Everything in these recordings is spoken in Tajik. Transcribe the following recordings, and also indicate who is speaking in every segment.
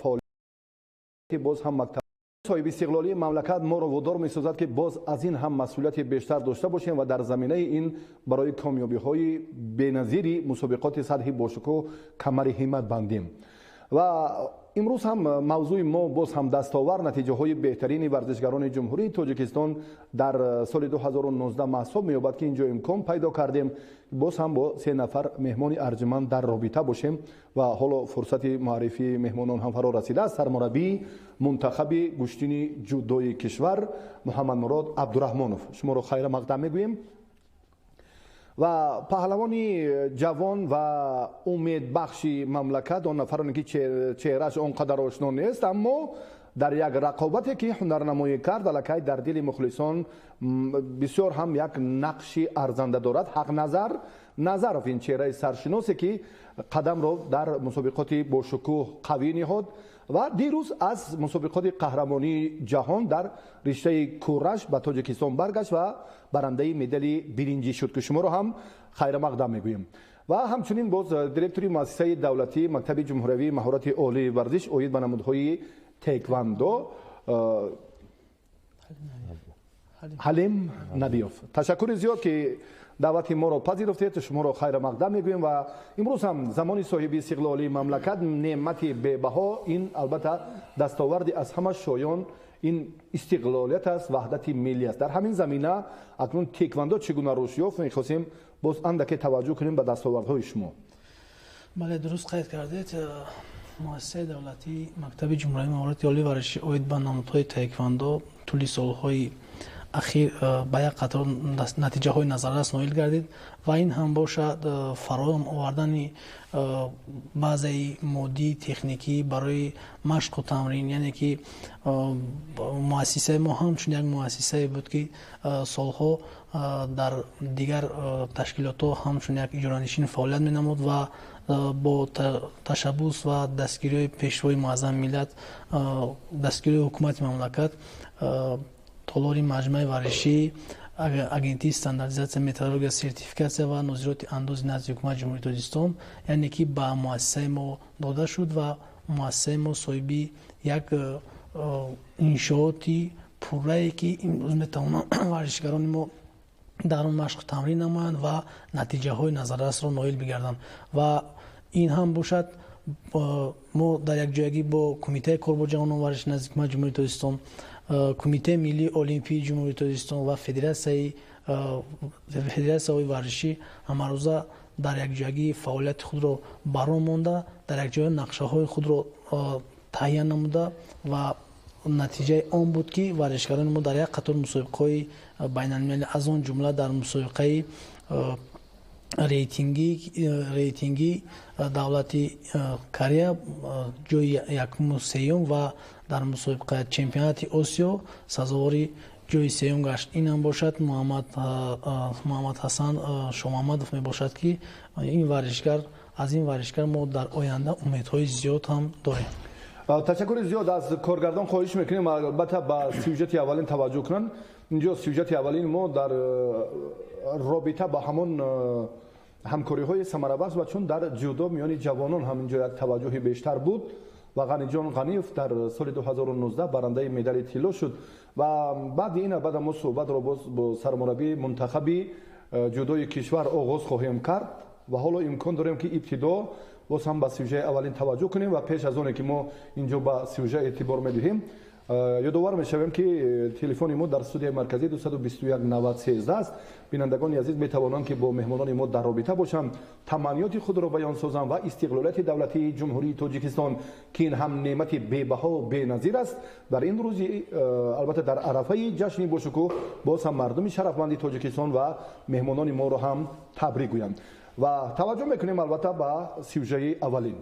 Speaker 1: Фаъолияти боз ҳам мактаб соҳиби истиқлолии мамлакат моро водор месозад, ки боз аз ин ҳам масъулияти бештар дошта бошем ва дар заминаи ин барои комёбиҳои беназири мусобиқоти сатҳи бошукӯҳ камари ҳиммат бандем. Ва имрӯз ҳам мавзӯи мо боз ҳам дастовар натиҷаҳои беҳтарини варзишгарони Ҷумҳурии Тоҷикистон дар соли 2019 маҳсуб меёбад, ки инҷо имкон пайдо кардем боз ҳам бо се нафар меҳмони арҷманд дар робита бошем. Ва ҳоло фурсати муаррифии меҳмонон ҳам фаро расидааст. Сармураббии мунтахаби гӯштини ҷудои кишвар Муҳаммадмурод Абдураҳмонов, шуморо хайра мақдам мегӯем. Ва паҳлавони ҷавон ва умедбахши мамлакат, он нафароне ки чеҳрааш он қадар ошно нест, аммо дар як рақобате ки ҳунарнамоӣ кард, аллакай дар дили мухлисон бисёр ҳам як нақши арзанда дорад, Ҳақназар Назаров, ин чеҳраи саршиносе ки қадамро дар мусобиқоти бошукӯҳ қавӣ ниҳод ва дирӯз аз мусобиқоти қаҳрамонии ҷаҳон дар риштаи кураш ба Тоҷикистон баргашт ва барандаи медали биринҷӣ шуд, ки шуморо ҳам хайрамақдам мегӯем. Ва ҳамчунин боз директори муассисаи давлатии мактаби ҷумҳуриявии маҳорати олии варзиш оид ба намудҳои теквандо Ҳалим Набиёв. Ташаккури зиёд, ки даъвати моро пазируфтед, шуморо хайрамақдам мегӯем. Ва имрӯз ҳам замони соҳиби истиқлолии мамлакат неъмати бебаҳо, ин албатта дастоварди аз ҳама шоён ин истиқлолият аст, ваҳдати миллӣ аст. Дар ҳамин замина акнун теквандо чӣ гуна рушд ёфт, мехостем боз андаке таваҷҷӯҳ кунем ба дастовардҳои шумо.
Speaker 2: Бале, дуруст қайд кардед. Муассисаи давлатии мактаби ҷумҳуриявии маҳорати олии варзишӣ оид ба намудҳои таеквандо тӯли солҳои ахир ба як қатор натиҷаҳои назаррас ноил гардид ва ин ҳам бошад фароҳам овардани баъзеи моддии техникӣ барои машқу тамрин. Яъне ки муассисаи мо ҳамчун як муассисае буд, ки солҳо дар дигар ташкилотҳо ҳамчун як иҷоранишин фаъолият менамуд ва бо ташаббус ва дастгириҳои Пешвои муаззами миллат, дастгириҳои ҳукумати мамлакат, толори маҷмӯаи варзишии Агентии стандартизатсия, метрология, сертификатсия ва нозироти андози назди ҳукумати Ҷумҳурии Тоҷикистон, яъне ки ба муассисаи мо дода шуд ва муассисаи мо соҳиби як иншооти пуррае, ки имрӯз метавонанд варзишгарони мо дар он машқу тамрин намоянд ва натиҷаҳои назаррасро ноил бигарданд. Ва ин ҳам бошад, мо дар якҷоягӣ бо Кумитаи кор бо ҷавонон варзиши назди ҳукумати Ҷумҳурии Тоҷикистон, Кумитаи миллии олимпии Ҷумҳурии Тоҷикистон ва федератсияҳои варзишӣ ҳамарӯза дар якҷоягӣ фаъолияти худро баро монда, дар якҷоя нақшаҳои худро таҳия намуда ва натиҷаи он буд, ки варзишгарони мо дар як қатор мусобиқаҳои байналмилалӣ, аз он ҷумла дар мусобиқаи рейтингӣ давлати Корея ҷои якуму сеюм ва дар мусобиқаи чемпионати Осиё сазовори ҷои сеюм гашт. Ин ҳам бошад Муҳаммадҳасан Шомаҳмадов мебошад, ки ин варзишгар, аз ин варзишгар мо дар оянда умедҳои зиёд ҳам дорем.
Speaker 1: Ташаккури зиёд. Аз коргардон хоҳиш мекунем, албатта, ба сюжети аввалин таваҷҷӯҳ кунанд. Инҷо сюжети аввалини мо дар робита ба ҳамон ҳамкориҳои самарабахш ва чун дар ҷудо миёни ҷавонон ҳам инҷо як таваҷҷӯҳи бештар буд ва Ғаниҷон Ғаниев дар соли 2019 барандаи медали тилло шуд. Ва баъди ин албатта мо суҳбатро боз бо сармураббии мунтахаби ҷудои кишвар оғоз хоҳем кард. Ва ҳоло имкон дорем, ки ибтидо боз ҳам ба сюжаи аввалин таваҷҷӯҳ кунем. Ва пеш аз оне ки мо инҷо ба сюжа эътибор медиҳем, ёдовар мешавем, ки телефони мо дар студияи марказӣ 221 90 13 аст. Бинандагони азиз метавонанд, ки бо меҳмонони мо дар робита бошанд, таманниёти худро баён созанд ва истиқлолияти давлатии Ҷумҳурии Тоҷикистон, ки ин ҳам неъмати бебаҳо беназир аст, дар ин рӯзи албатта дар арафаи ҷашни бошукӯҳ боз ҳам мардуми шарафманди Тоҷикистон ва меҳмонони моро ҳам табрик гӯянд. Ва таваҷҷӯҳ мекунем, албатта, ба сюжаи аввалин.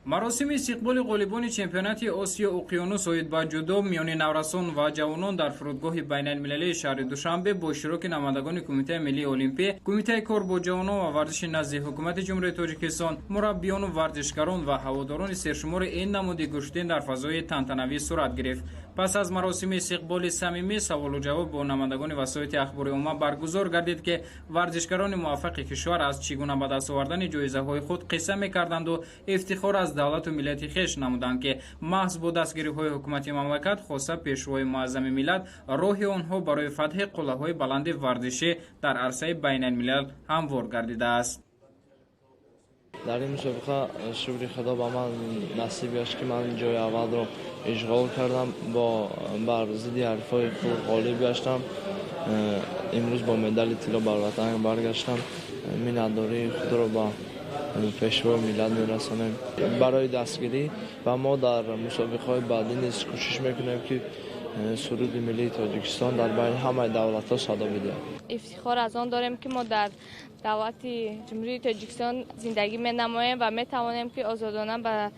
Speaker 3: Маросими истиқболи ғолибони чемпионати Осиё Уқёнус оид ба ҷудо миёни наврасон ва ҷавонон дар фурудгоҳи байналмилалии шаҳри Душанбе бо иштироки намояндагони Кумитаи миллии олимпӣ, Кумитаи кор бо ҷавонон ва варзиши назди ҳукумати Ҷумҳурии Тоҷикистон, мураббиёну варзишгарон ва ҳаводорони сершумори ин намуди гӯштин дар фазои тантанавӣ сурат гирифт. Пас аз маросими истиқболи самимӣ саволу ҷавоб бо намояндагони васоити ахбори омма баргузор гардид, ки варзишгарони муваффақи кишвар аз чӣ гуна ба даст овардани ҷоизаҳои худ қисса мекарданду ифтихор аз давлату миллати хеш намуданд, ки маҳз бо дастгириҳои ҳукумати мамлакат, хоса пешвои муаззами миллат, роҳи онҳо барои фатҳи қуллаҳои баланди варзишӣ дар арсаи байналмилал ҳамвор гардидааст.
Speaker 4: Дар ин мусобиқа шукри Худо ба ман насиб гашт, ки ман ҷои аввалро ишғол кардам, бо бар зидди ҳарифҳои худ ғолиб гаштам. Имрӯз бо медали тилло бар ватан баргаштам. Миннатдории худро ба пешвои миллат мерасонем барои дастгирӣ ва мо дар мусобиқаҳои баъдӣ низ кӯшиш мекунем, ки суруди миллии Тоҷикистон дар байни ҳамаи давлатҳо садо бидиҳад.
Speaker 5: Ифтихор аз он дорем, ки мо дар давлати Ҷумҳурии Тоҷикистон зиндагӣ менамоем ва метавонем, ки озодона ба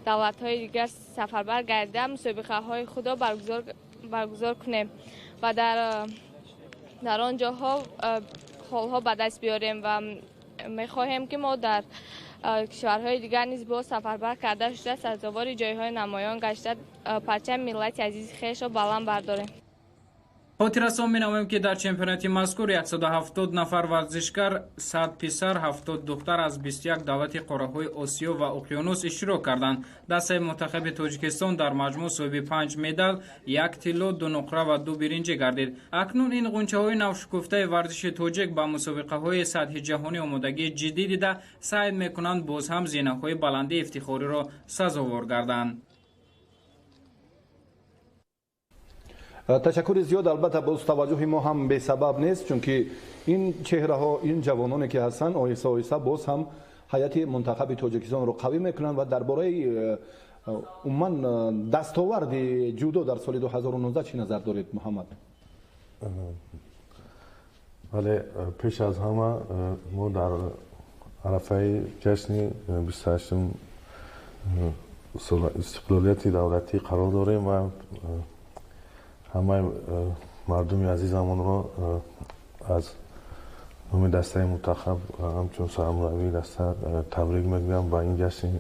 Speaker 5: давлатҳои дигар сафарбар гардида, мусобиқаҳои худро баргузор кунем ва дар он ҷоҳо холҳо ба даст биёрем ва мехоҳем, ки мо дар кишварҳои дигар низ боз сафарбар карда шуда, сазовори ҷойҳои намоён гашта, парчами миллати азизи хешро баланд бардорем.
Speaker 3: Хотиррасон менамоем, ки дар чемпионати мазкур 170 нафар варзишгар, 100 писар, 70 духтар аз 21 давлати қораҳои Осиё ва Уқёнус иштирок карданд. Дастаи мунтахаби Тоҷикистон дар маҷмӯъ соҳиби 5 медал, 1 тилло, 2 нуқра ва 2 биринҷӣ гардид. Акнун ин ғунчаҳои навшукуфтаи варзиши тоҷик ба мусобиқаҳои сатҳи ҷаҳонӣ омодагии ҷиддӣ дида, саъй мекунанд боз ҳам зинаҳои баланди ифтихориро сазовор гарданд.
Speaker 1: Ташаккури зиёд. Албатта, боз таваҷҷӯҳи мо ҳам бесабаб нест, чунки ин чеҳраҳо, ин ҷавононе ки ҳастанд, оҳиста оҳиста боз ҳам ҳайати мунтахаби Тоҷикистонро қавӣ мекунанд. Ва дар бораи умуман дастоварди ҷудо дар соли 2019 чӣ назар доред, Муҳаммад?
Speaker 6: Бале, пеш аз ҳама мо дар арафаи ҷашни 28 истиқлолияти давлатӣ қарор дорем ва ҳамаи мардуми азизамонро аз номи дастаи мунтахаб ҳамчун сармураббии даста табрик мегӯям ба ин ҷашни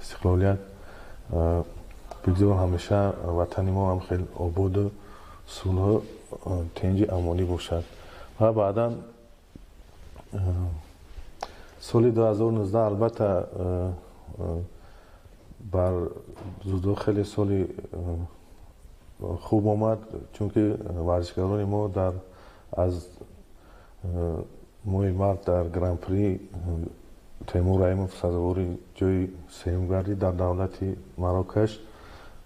Speaker 6: истиқлолият. Бигзор ҳамеша ватани мо ҳам хеле ободу сулҳу тинҷи амонӣ бошад. Ва баъдан соли 2019 албатта бар ҷудо хеле соли хуб омад, чунки варзишгарони мо дар аз моҳи март дар Гран-при Темур Раимов сазовори ҷои сеюм гардид дар давлати Марокаш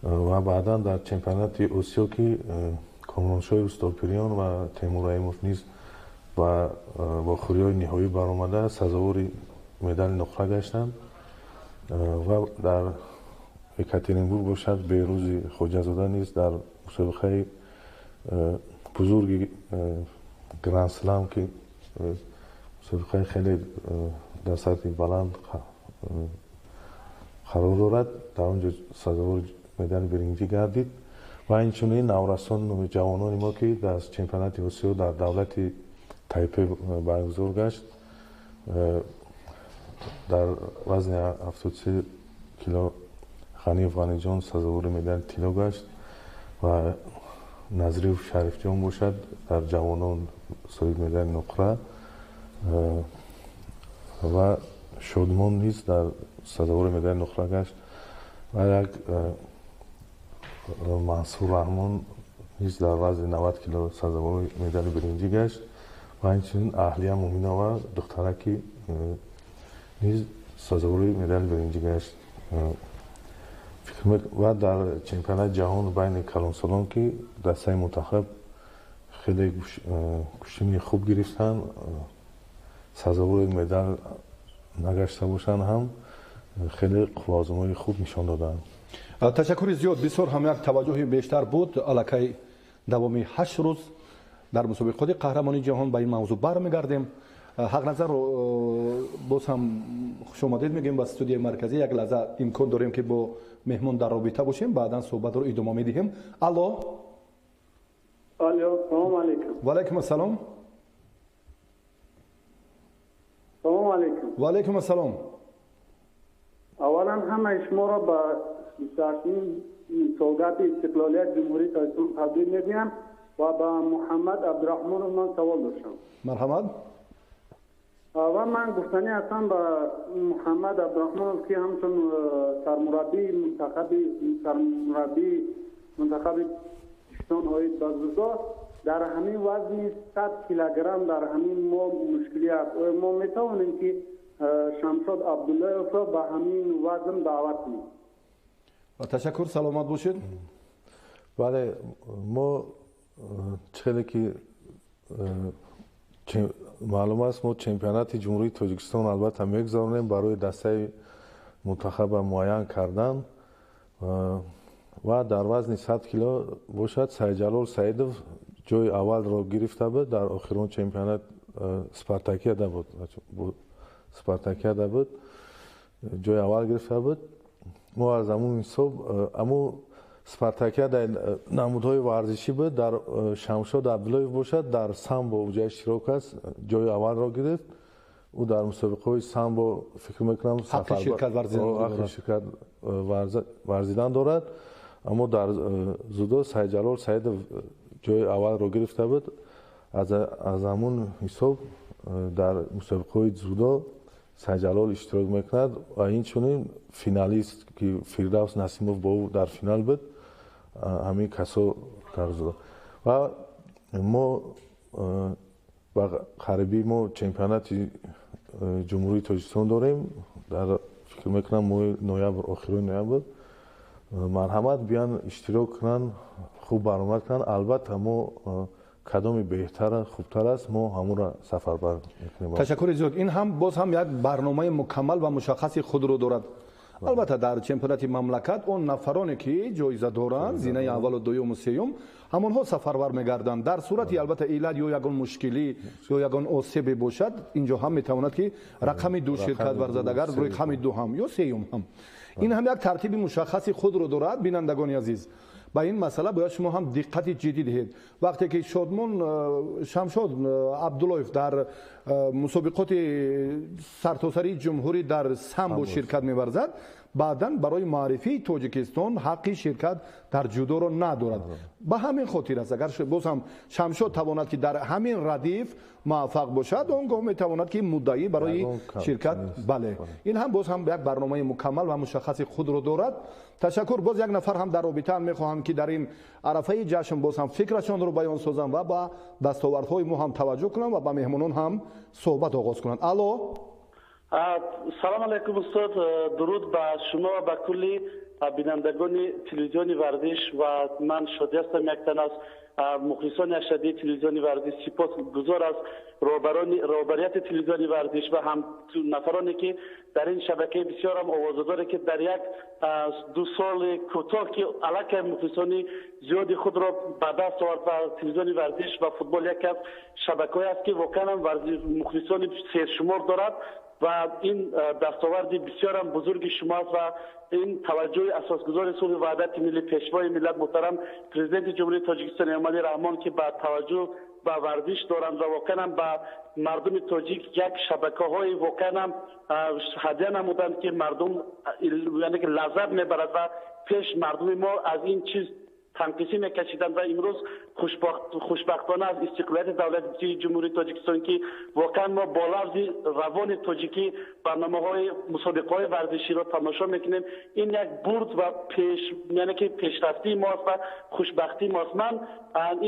Speaker 6: ва баъдан дар чемпионати Осиё, ки Комроншоҳи Устопириён ва Темур Раимов низ ба вохӯриҳои ниҳоӣ баромада, сазовори медали нуқра гаштанд. Ва дар Екатеринбург бошад, Беҳрӯзи Хоҷазода низ дар мусобиқаи бузурги Гранд-слам, ки мусобиқаи хеле дар сатҳи баланд қарор дорад, дар он ҷо сазовори медали биринҷӣ гардид. Ва инчунин наврасону ҷавонони мо, ки дар чемпионати Осиё дар давлати Тайпе баргузор гашт, дар вазни 73 кило Ғаниев Ғаниҷон сазовори медали тилло гашт ва Назриев Шарифҷон бошад, дар ҷавонон соҳиби медали нуқра ва Шодмон низ дар сазовори медали нуқра гашт ва як Мансур Раҳмон низ дар вазни 90 кило сазовори медали биринҷӣ гашт ва инчунин Аҳлия Муминова духтараки низ сазовори медали биринҷӣ гашт. Ва дар чемпионати ҷаҳон байни калонсолон, ки дастаи мунтахаб хеле кӯшиши хуб гирифтанд, сазовори медал нагашта бошанд ҳам, хеле қувваозмоии хуб нишон доданд.
Speaker 1: Ташаккури зиёд. Бисёр ҳам як таваҷҷӯҳи бештар буд. Аллакай давоми 8 рӯз дар мусобиқоти қаҳрамонии ҷаҳон ба ин мавзӯъ бармегардем. Ҳақназар, боз ҳам хушомадед мегӯем ба студияи марказӣ. Як лаҳза имкон дорем, ки бо меҳмон дар робита бошем, баъдан суҳбатро идома медиҳем. Алло.
Speaker 7: Алло, салому алейкум.
Speaker 1: Ва алайкум ассалом.
Speaker 7: Салому алейкум.
Speaker 1: Ва алайкум ассалом.
Speaker 7: Аввалан ҳамаи шуморо ба 28 солгарди истиқлолият Ҷумҳурии Тоҷикистон табрик мегӯям ва ба Муҳаммад Абдураҳмонов ман савол доштам.
Speaker 1: Марҳамат.
Speaker 7: Ва ман гуфтанӣ ҳастам ба Муҳаммад Абдураҳмонов, ки ҳамчун сармураббии мунтахаби Тоҷикистон оид ба дзюдо, дар ҳамин вазни 100 килограмм дар ҳамин мо мушкилӣ аст. Оё мо метавонем, ки Шамшод Абдуллоевро ба ҳамин вазн даъват кунем?
Speaker 1: Ташаккур, саломат бошед.
Speaker 6: Бале, мо чӣ хеле ки маълум аст, мо чемпионати Ҷумҳурии Тоҷикистон албатта мегузаронем барои дастаи мунтахаба муайян кардан ва дар вазни 100 кило бошад, Сайдҷалол Саидов ҷои аввалро гирифта буд дар охирон чемпионат, спартакиада буд, ҷои аввал гирифта буд. Мо аз ҳамун ҳисоб, аму спартакиада намудҳои варзишӣ буд, дар Шамшод Абдуллоев бошад, дар самбо уҷа иштирок аст, ҷои аввалро гирифт. Ӯ дар мусобиқаҳои самбо, фикр мекунам,
Speaker 1: ҳаққи
Speaker 6: ширкат варзидан дорад. Аммо дар дзюдо Сайдҷалол Саидов ҷои аввалро гирифта буд. Аз ҳамун ҳисоб дар мусобиқаҳои дзюдо Сайдҷалол иштирок мекунад ва инчунин финалист, ки Фирдавс Насимов бо ӯ дар финал буд, ҳамин касо дар дзюдо. Ва мо ба қарибӣ мо чемпионати Ҷумҳурии Тоҷикистон дорем, дар, фикр мекунам, моҳи ноябр, охирои ноябр. Марҳамат, биён, иштирок кунанд, хуб баромад кунанд. Албатта, мо кадоми беҳтар, хубтар аст, мо ҳамонро сафарбар мекунем.
Speaker 1: Ташаккури зиёд. Ин ҳам боз ҳам як барномаи мукаммал ва мушаххаси худро дорад. Албатта, дар чемпионати мамлакат он нафароне, ки ҷоиза доранд, зинаи аввалу дуюму сеюм, ҳамонҳо сафарбар мегарданд. Дар сурати, албатта, иллат ё ягон мушкилӣ ё ягон осебе бошад, инҷо ҳам метавонад, ки рақами ду ширкат варзад, агар рақами ду ҳам ё сеюм ҳам. Ин ҳам як тартиби мушаххаси худро дорад. Бинандагони азиз, ба ин масъала бояд шумо ҳам диққати ҷиддӣ диҳед. Вақте ки Шодмон Шамшод Абдуллоев дар мусобиқоти сартосарии ҷумҳурӣ дар самбо ширкат меварзад, баъдан барои маърифии Тоҷикистон ҳаққи ширкат дар ҷудоро надорад. Ба ҳамин хотир аст, агар боз ҳам Шамшод тавонад, ки дар ҳамин радиф муваффақ бошад, он гоҳ метавонад, ки муддаӣ барои ширкат. Бале, ин ҳам боз ҳам як барномаи мукаммал ва мушаххаси худро дорад. Ташаккур. Боз як нафар ҳам дар робитаам, мехоҳам, ки дар ин арафаи ҷашн боз ҳам фикрашонро баён созам ва ба дастовардҳои мо ҳам таваҷҷӯҳ кунам ва ба меҳмонон ҳам суҳбат оғоз кунанд. Алло.
Speaker 7: Салом алайкум, устод. Дуруд ба шумо ва ба кулли бинандагони телевизиони Варзиш. Ва ман Шодӣ ҳастам, як тан аз мухлисони ашаддии телевизиони Варзиш. Сипосгузор аз роҳбарияти телевизиони Варзиш ва ҳам нафароне, ки дар ин шабакаи бисёрам овозадоре, ки дар як ду соли кӯтоҳ, ки аллакай мухлисони зиёди худро ба даст овард. Ва телевизиони Варзиш ва футбол яке аз шабакаҳое аст, ки воқеан ҳам мухлисони сершумор дорад. Ва ин дастоварди бисёрам бузурги шумо аст ва ин таваҷҷӯҳи асосгузори сулҳу ваҳдати миллӣ, Пешвои миллат, муҳтарам Президенти Ҷумҳурии Тоҷикистон Эмомалӣ Раҳмон, ки ба таваҷҷӯҳ ба варзиш доранд ва воқеан ҳам ба мардуми тоҷик як шабакаҳои воқеан ҳам ҳадя намуданд, ки мардум, яъне ки, лаззат мебарад. Ва пеш мардуми мо аз ин чиз танқисӣ мекашиданд ва имрӯз хушбахтона аз истиқлолияти давлатии Ҷумҳурии Тоҷикистон, ки воқеан мо бо лафзи равони тоҷикӣ барномаҳои мусобиқаҳои варзиширо тамошо мекунем, ин як бурд ва пеш, яъне ки, пешрафтии мост ва хушбахтии мост. Ман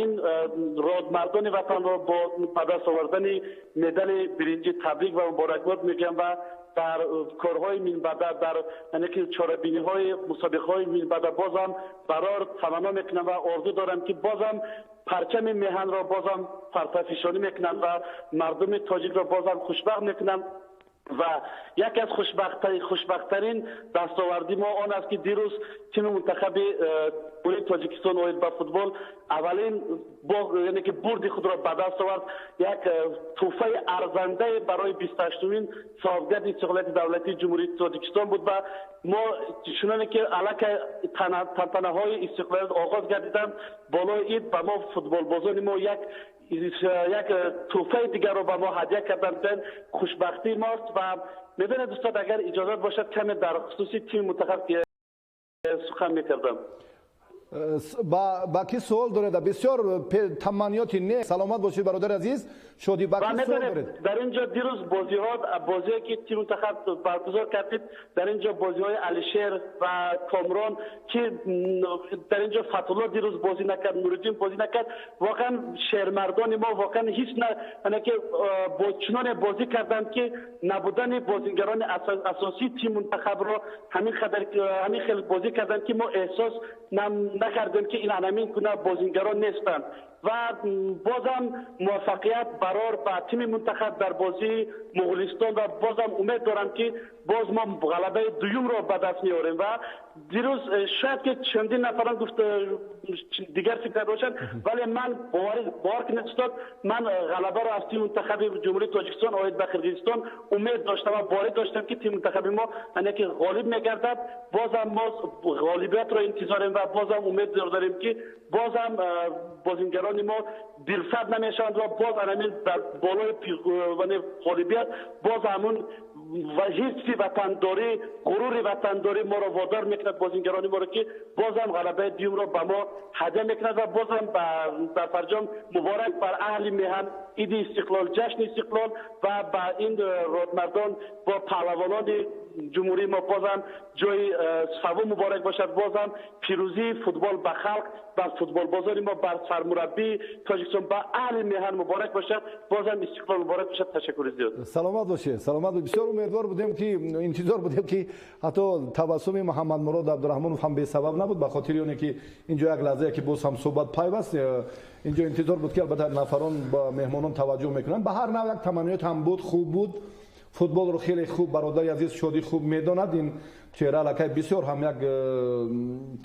Speaker 7: ин родмардони ватанро бо ба даст овардани медали биринҷӣ табрик ва муборакбод мегӯям ва дар корҳои минбаъда, дар, яъне ки, чорабиниҳои мусобиқаҳои минбаъда бозам барор таманно мекунам ва орзу дорам, ки бозам парчами меҳанро бозам партафишонӣ мекунанд ва мардуми тоҷикро бозам хушбахт мекунанд. Ва яке аз хушбахттарин дастоварди мо он аст, ки дирӯз тими мунтахаби ҷумҳурии Тоҷикистон оид ба футбол аввалин, яъне ки, бурди худро ба даст овард. Як тӯҳфаи арзандае барои 28-умин солгарди истиқлолияти давлатии Ҷумҳурии Тоҷикистон буд. Ва мо чуноне ки аллакай тантанаҳои истиқлолият оғоз гардиданд, болои ид ба мо футболбозони мо як тӯҳфаи дигарро ба мо ҳадя карданд. Хушбахтии мост. Ва медонед, устод, агар иҷозат бошад, каме дар хусуси тими мунтахаб. Сухан мекардам.
Speaker 1: Ба ки суол доред? Бисёр таманниёти не. Саломат бошед, бародари азиз. Шодӣ, ба ки суол доред?
Speaker 7: Дар инҷо дирӯз бозиҳо, бозие ки тим мунтахаб баргузор кардид, дар инҷо бозиҳои Алишер ва Комрон, ки дар инҷо Фатулло дирӯз бозӣ накард, Нуриддин бозӣ накард. Воқеан шермардони мо воқеан ҳеҷ на ки чуноне бозӣ карданд, ки набудани бозигарони асосии тим мунтахабро ҳамин қадар ҳамин хел бозӣ карданд, ки мо эҳсос накардем, ки ин ҳамин гуна бозигарон нестанд. Ва бозам муваффақият барор ба тими мунтахаб дар бозии Муғулистон ва бозам умед дорам, ки боз мо ғалабаи дуюмро ба даст меорем. Ва дирӯз шояд ки чандин нафарон гуфт дигар фикр бошанд, вале ман бовар кунед, устод, ман ғалабаро аз тими мунтахаби Ҷумҳурии Тоҷикистон оид ба Қирғизистон умед доштам ва боварӣ доштам, ки тими мунтахаби мо яъне ки ғолиб мегардад. Бозам мо ғолибиятро интизорем ва бозам умед дорем, ки бозам бозингарони мо дилсад намешаванд ва боз ҳамин дар болои ғолибият боз ҳамун ва ҳисси ватандорӣ, ғурури ватандорӣ моро водор мекунад, бозингарони моро, ки бозам ғалабаи дуюмро ба мо ҳадя мекунад. Ва бозам дар фарҷом муборак бар аҳли меҳан иди истиқлол, ҷашни истиқлол ва ба ин родмардон бо паҳлавонони ҷумҳурии мо бозам ҷои савум муборак бошад. Бозам пирӯзии футбол ба халқ, бар футболбозони мо, бар сармураббии Тоҷикистон, ба аҳли меҳан муборак бошад. Бозам истиқлол муборак бошад. Ташаккури зиёд.
Speaker 1: Саломат бошед, саломат. Бисёр умедвор будем, ки интизор будем, ки ҳатто табассуми Муҳаммадмурод Абдураҳмонов ҳам бесабаб набуд, ба хотири оне ки инҷо як лаҳзае ки боз ҳам суҳбат пайваст, инҷо интизор буд, ки албатта нафарон ба меҳмонон таваҷҷӯҳ мекунанд. Ба ҳар нав як таманниёт ҳам буд, хуб буд. Футболро хеле хуб бародари азиз Шодӣ хуб медонад. Ин чеҳра аллакай бисёр ҳам як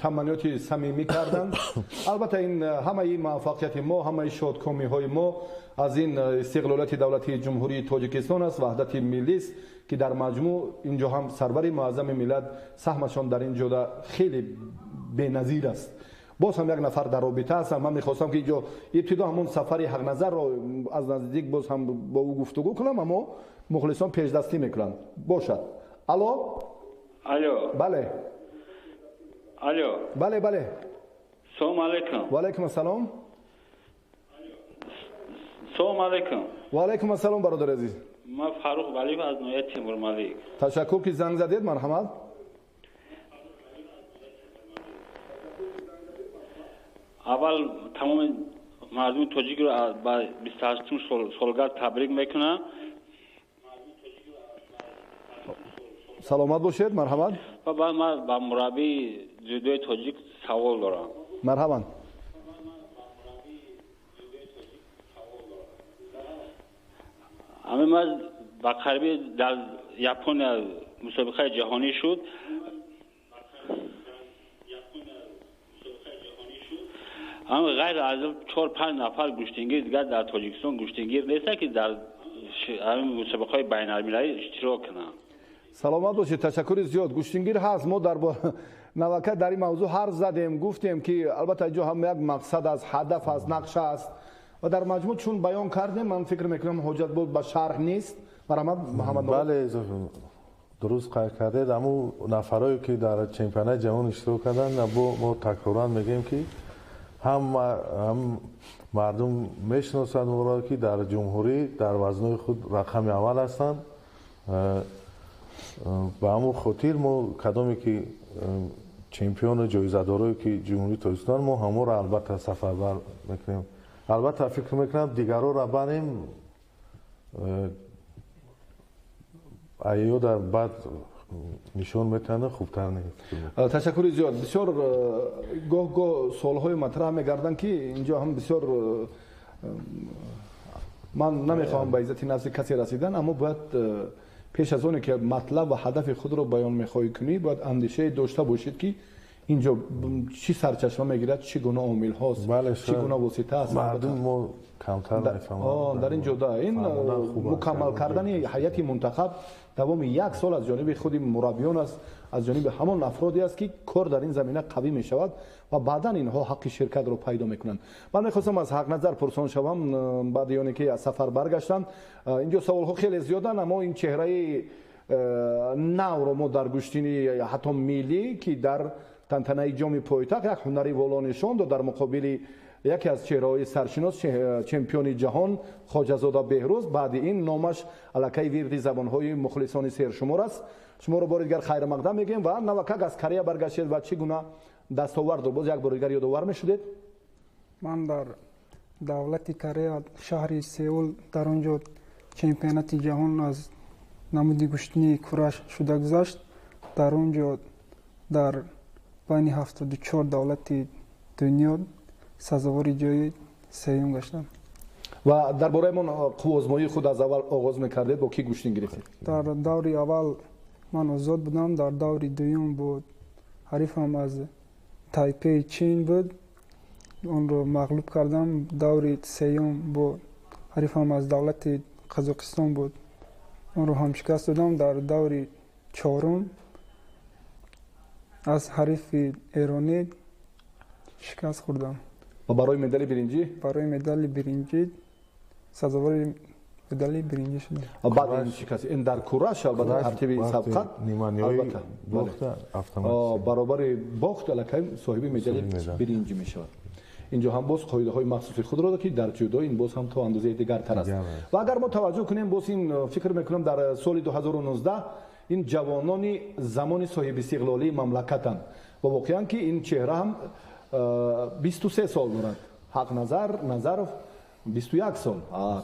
Speaker 1: таманниёти самимӣ карданд. Албатта, ин ҳамаи муваффақияти мо, ҳамаи шодкомиҳои мо аз ин истиқлолияти давлатии Ҷумҳурии Тоҷикистон аст, ваҳдати миллист, ки дар маҷмӯъ инҷо ҳам сарвари муаззами миллат саҳмашон дар ин ҷода хеле беназир аст. Боз ҳам як нафар дар робита ҳастам. Ман мехостам, ки инҷо ибтидо ҳамон сафари Ҳақназарро аз наздик боз ҳам бо ӯ гуфтугӯ кунам, аммо мухлисон пешдастӣ мекунанд. Бошад. Алло.
Speaker 8: Алло.
Speaker 1: Бале.
Speaker 8: Алло.
Speaker 1: Бале, бале.
Speaker 8: Салом алейкум.
Speaker 1: Ва алейкум ассалом.
Speaker 8: Салом алейкум.
Speaker 1: Ва алейкум ассалом, бародари азиз.
Speaker 8: Ман Фаррух Валиев аз ноҳияи Темурмалик.
Speaker 1: Ташаккур, ки занг задед, марҳамат.
Speaker 8: Аввал тамоми мардуми тоҷикро ба 28-ум солгард табрик мекунам.
Speaker 1: Саломат бошед, марҳамат.
Speaker 8: Ва баъд ман ба мураббии ҷудои тоҷик савол дорам.
Speaker 1: Марҳамат.
Speaker 8: Ҳамин ман ба қариби дар Япония мусобиқаи ҷаҳонӣ шуд. Ҳамин ғайр аз 4-5 нафар гӯштингир дигар дар Тоҷикистон гӯштингир нестанд, ки дар ҳамин мусобиқаҳои байналмилалӣ иштирок кунанд.
Speaker 1: Саломат бошед, ташаккури зиёд. Гӯштингир ҳаст. Мо дар навака дар ин мавзӯъ ҳарф задем, гуфтем, ки албатта инҷо ҳам як мақсад аст, ҳадаф аст, нақша аст ва дар маҷмӯъ чун баён кардем, ман фикр мекунам, ҳоҷат буд ба шарҳ нест. Марҳамат, Муҳаммад.
Speaker 6: Бале, дуруст қайд кардед. Ҳамун нафарое ки дар чемпионати ҷаҳон иштирок карданд, мо такроран мегӯем, ки ҳам мардум мешиносанд моро, ки дар ҷумҳурӣ дар вазнҳои худ рақами аввал ҳастанд. Ба ҳамон хотир мо кадоме ки чемпиону ҷоизадорое ки Ҷумҳурии Тоҷикистон, мо ҳамонро албатта сафарбар мекунем. Албатта, фикр мекунам, дигарҳоро барем, айёда баъд нишон метавонад, хубтар нест.
Speaker 1: Ташаккури зиёд. Бисёр гоҳ гоҳ суолҳои матраҳ мегарданд, ки инҷо ҳам бисёр ман намехоҳам ба иззати нафси касе расидан, аммо бояд пеш аз оне ки матлаб ва ҳадафи худро баён мехоҳӣ кунӣ, бояд андешае дошта бошед, ки инҷо чӣ сарчашма мегирад, чӣ гуна омилҳост, чӣ гуна восита аст.
Speaker 6: Мардум мо камтар мефаҳманд.
Speaker 1: Дар ин ҷода ин мукаммал кардани ҳайати мунтахаб давоми як сол аз ҷониби худи мураббиён аст, аз ҷониби ҳамон афроде аст, ки кор дар ин замина қавӣ мешавад ва баъдан инҳо ҳаққи ширкатро пайдо мекунанд. Ман мехостам аз Ҳақназар пурсон шавам, баъди оне ки аз сафар баргаштанд. Инҷо саволҳо хеле зиёданд, аммо ин чеҳраи навро мо дар гӯштини ҳатто миллӣ, ки дар тантанаи ҷоми пойтахт як ҳунари воло нишон дод дар муқобили яке аз чеҳраҳои саршинос, чемпиони ҷаҳон Хоҷазода Беҳрӯз. Баъди ин номаш аллакай вирди забонҳои мухлисони сершумор аст. Шуморо бори дигар хайрмақдам мегӯем ва навакак аз Корея баргаштед ва чӣ гуна дастовардро боз як бори дигар ёдовар мешудед?
Speaker 9: Ман дар давлати Корея, шаҳри Сеул, дар он ҷо чемпионати ҷаҳон аз намуди гӯштини кураш шуда гузашт. Дар он ҷо дар байни 74 давлати дунё сазовори ҷои сеюм гаштам.
Speaker 1: Ва дар бораи мон қувваозмоии худ аз аввал оғоз мекардед, бо кӣ гӯштин гирифтед?
Speaker 9: Дар даври аввал ман озод будам, дар даври дуюм бо ҳарифам аз Тайпеи Чин буд, онро мағлуб кардам. Даври сеюм бо ҳарифам аз давлати Қазоқистон буд, онро ҳамшикаст додам. Дар даври чорум аз ҳарифи эронӣ шикаст хӯрдам.
Speaker 1: Ва барои медали биринҷӣ?
Speaker 9: Барои медали биринҷӣ сазовори медали биринҷӣ шудам.
Speaker 1: Баъд ин шикаст ин дар кураш, албатта тартиби сабқат
Speaker 6: албатта
Speaker 1: баробари бохт аллакай соҳиби медали биринҷӣ мешавад. Инҷо ҳам боз қоидаҳои махсуси худро дорад, ки дар ҷудо ин боз ҳам то андозаи дигартар аст. Ва агар мо таваҷҷӯҳ кунем, боз ин фикр мекунам дар соли 2019 ин ҷавонони замони соҳибистиқлолии мамлакатанд ва воқеан ки ин чеҳра ҳам 23 сол дорад. Ҳақназар Назаров 21 сол.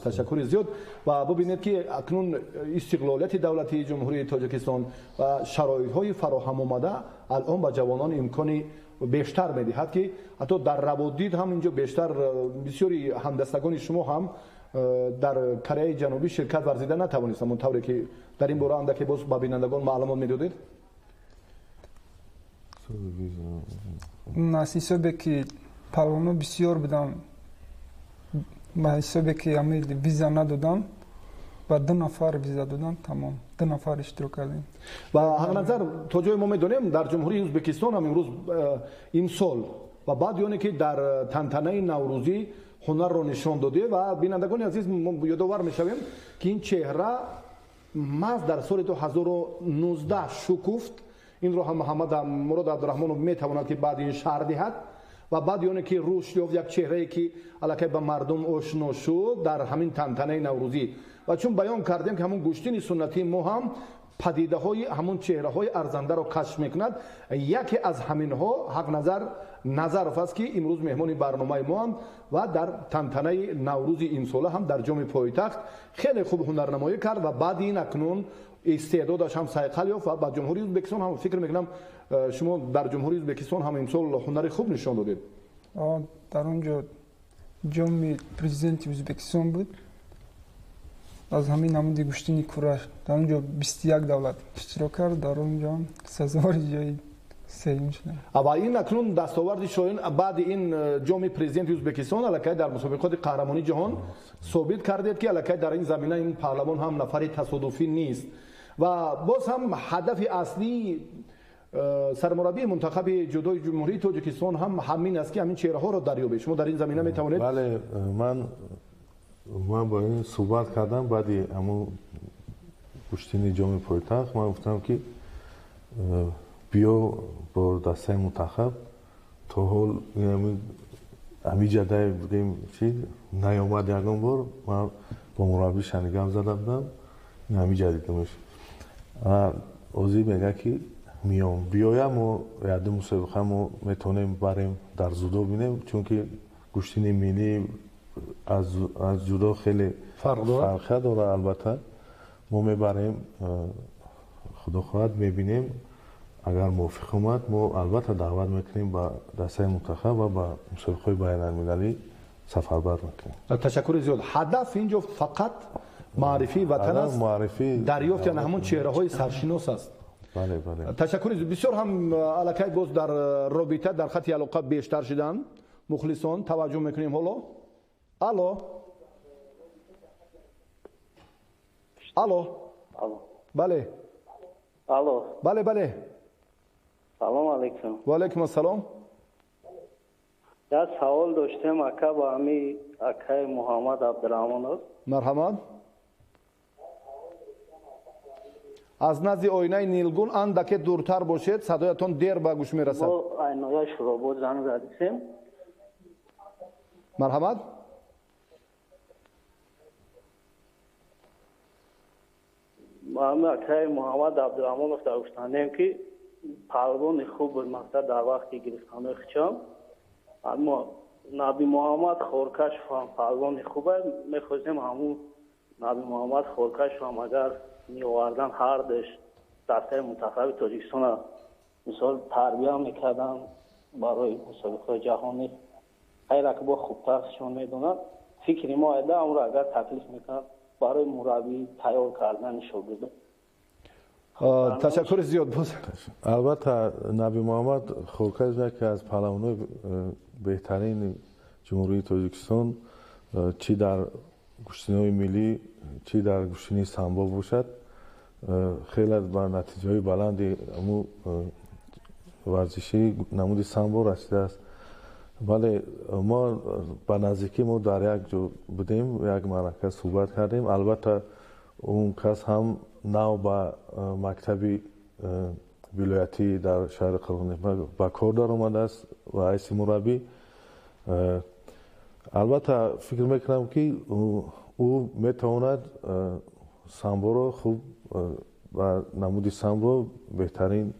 Speaker 1: Ташаккури зиёд. Ва бубинед ки акнун истиқлолияти давлатии Ҷумҳурии Тоҷикистон ва шароитҳои фароҳам омада алон ба ҷавонон имкони бештар медиҳад, ки ҳатто дар раводид ҳам инҷо бештар бисёри ҳамдастагони шумо ҳам дар Кореяи Ҷанубӣ ширкат варзида натавонистанд. Он тавре ки дар ин бора андаке боз ба бинандагон маълумот медодед?
Speaker 9: Аз ҳисобе ки палвоно бисёр будам, ба ҳисобе ки ҳамин виза надодам, ба 2 нафар виза додам, тамом, 2 нафар иштирок кардем.
Speaker 1: Ва Ҳақназар, то ҷое мо медонем дар Ҷумҳурии Ӯзбекистон ҳам имрӯз имсол ва баъд ёне ки дар тантанаи наврӯзӣ ҳунарро нишон доде ва бинандагони азиз ёдовар мешавем ки ин чеҳра маҳз дар соли 2019 шукуфт. Инро ҳам Муҳаммад Мурод Абдураҳмонов метавонад ки баъд ин шарҳ диҳад ва баъд ёне ки рушд ёфт як чеҳрае ки аллакай ба мардум ошно шуд дар ҳамин тантанаи наврӯзӣ. Ва чун баён кардем ки ҳамун гӯштини суннатии мо ҳам падидаҳои ҳамун чеҳраҳои арзандаро кашф мекунад, яке аз ҳаминҳо Ҳақназар Назаров аст ки имрӯз меҳмони барномаи моам ва дар тантанаи наврӯзи имсола ҳам дар ҷоми пойтахт хеле хуб ҳунарнамоӣ кард ва баъди ин акнун истеъдодаш ҳам сайқал ёфт ва ба Ҷумҳурии Ӯзбекистон ҳам фикр мекунам шумо дар Ҷумҳурии Ӯзбекистон ҳам имсол ҳунари хуб нишон додед.
Speaker 9: Дар он ҷо ҷоми президенти Ӯзбекистон буд. Аз ҳамин намуди гӯштини кураш дар он ҷо 21 давлат иштирок кард, дар он ҷо сазовори ҷои сеюм шудам.
Speaker 1: Ва ин акнун дастоварди шоин баъди ин ҷоми президенти Ӯзбекистон аллакай дар мусобиқоти қаҳрамонии ҷаҳон собит кардед ки аллакай дар ин замина ин паҳлавон ҳам нафари тасодуфӣ нест. Ва боз ҳам ҳадафи аслии сармураббии мунтахаби ҷудои Ҷумҳурии Тоҷикистон ҳам ҳамин аст ки ҳамин чеҳраҳоро дарёбед. Шумо дар ин замина метавонед?
Speaker 6: Бале, ман бо ин суҳбат кардам баъди ҳамун гӯштини ҷоми пойтахт. Ман гуфтам ки биё бо дастаи мунтахаб, то ҳол ҳамин ҷадай будем, чи наёмад ягон бор. Ман бо мураббӣ шанигам зада будам, ҳамин ҷа дидамш. Озӣ мегӯяд ки миём, биёя мо яду мусобиқа мо метавонем барем дар ҷудо бинем, чунки гӯштини миллӣ аз ҷудо хеле фарқия дорад. Албатта мо мебарем, худо хоҳад мебинем. Агар мувофиқ омад, мо албатта даъват мекунем ба дастаи мунтахаб ва ба мусобиқаҳои байналмилалӣ сафарбар мекунем.
Speaker 1: Ташаккури зиёд. Ҳадаф инҷо фақат маърифии ватан аст, дарёфти ҳамон чеҳраҳои саршинос аст.
Speaker 6: Бале, бале.
Speaker 1: Ташаккури зиёд. Бисёр ҳам аллакай боз дар робита, дар хати алоқа бештар шуданд мухлисон. Таваҷҷӯҳ мекунем ҳоло. Алло. Алло. Бале.
Speaker 10: Алло.
Speaker 1: Бале, бале.
Speaker 10: Салом алейкум.
Speaker 1: Ва алейкум ассалом.
Speaker 10: Як савол доштем ака ба ҳами акаи Муҳаммад Абдураҳмонов.
Speaker 1: Марҳамат. Аз назди оинаи нилгун андаке дуртар бошед, садоятон дер ба гӯш мерасад.
Speaker 10: Мо айноя Шуробод занг задисем.
Speaker 1: Марҳамат.
Speaker 10: Ма акаи Муҳаммад Абдураҳмонов дар гуфтандем, ки палвони хуб буд, мақсад дар вақти гирифтанои хичам. Аммо Наби Муҳаммад Хоркашов ҳам палвони хуб аст. Мехостем ҳамун Наби Муҳаммад Хоркашов ҳам агар меовардан, ҳардаш дастаи мунтахаби Тоҷикистона мисол тарбия мекарданд барои мусобиқаҳои ҷаҳонӣ. Хайр, ака бо хубтар шон медонад. Фикри мо айда амро агар таклиф мекард барои мураббӣ тайёр кардани шогирдон.
Speaker 1: Ташаккури зиёд. Боз
Speaker 6: албатта, Наби Муҳаммад Хоркашов яке аз паҳлавонои беҳтарини Ҷумҳурии Тоҷикистон, чӣ дар гӯштиниҳои миллӣ, чӣ дар гӯштинии самбо бошад, хеле ба натиҷаҳои баланди ҳамун варзиши намуди самбо расидааст. Бале, мо ба наздикӣ мо дар як ҷо будем, як маърака суҳбат кардем. Албатта, он кас ҳам нав ба мактаби вилоятӣ дар шаҳри Қурғонтеппа ба кор даромадааст ва ҳайси мураббӣ. Албатта, фикр мекунам, ки ӯ метавонад самборо хуб ба намуди самбо беҳтарин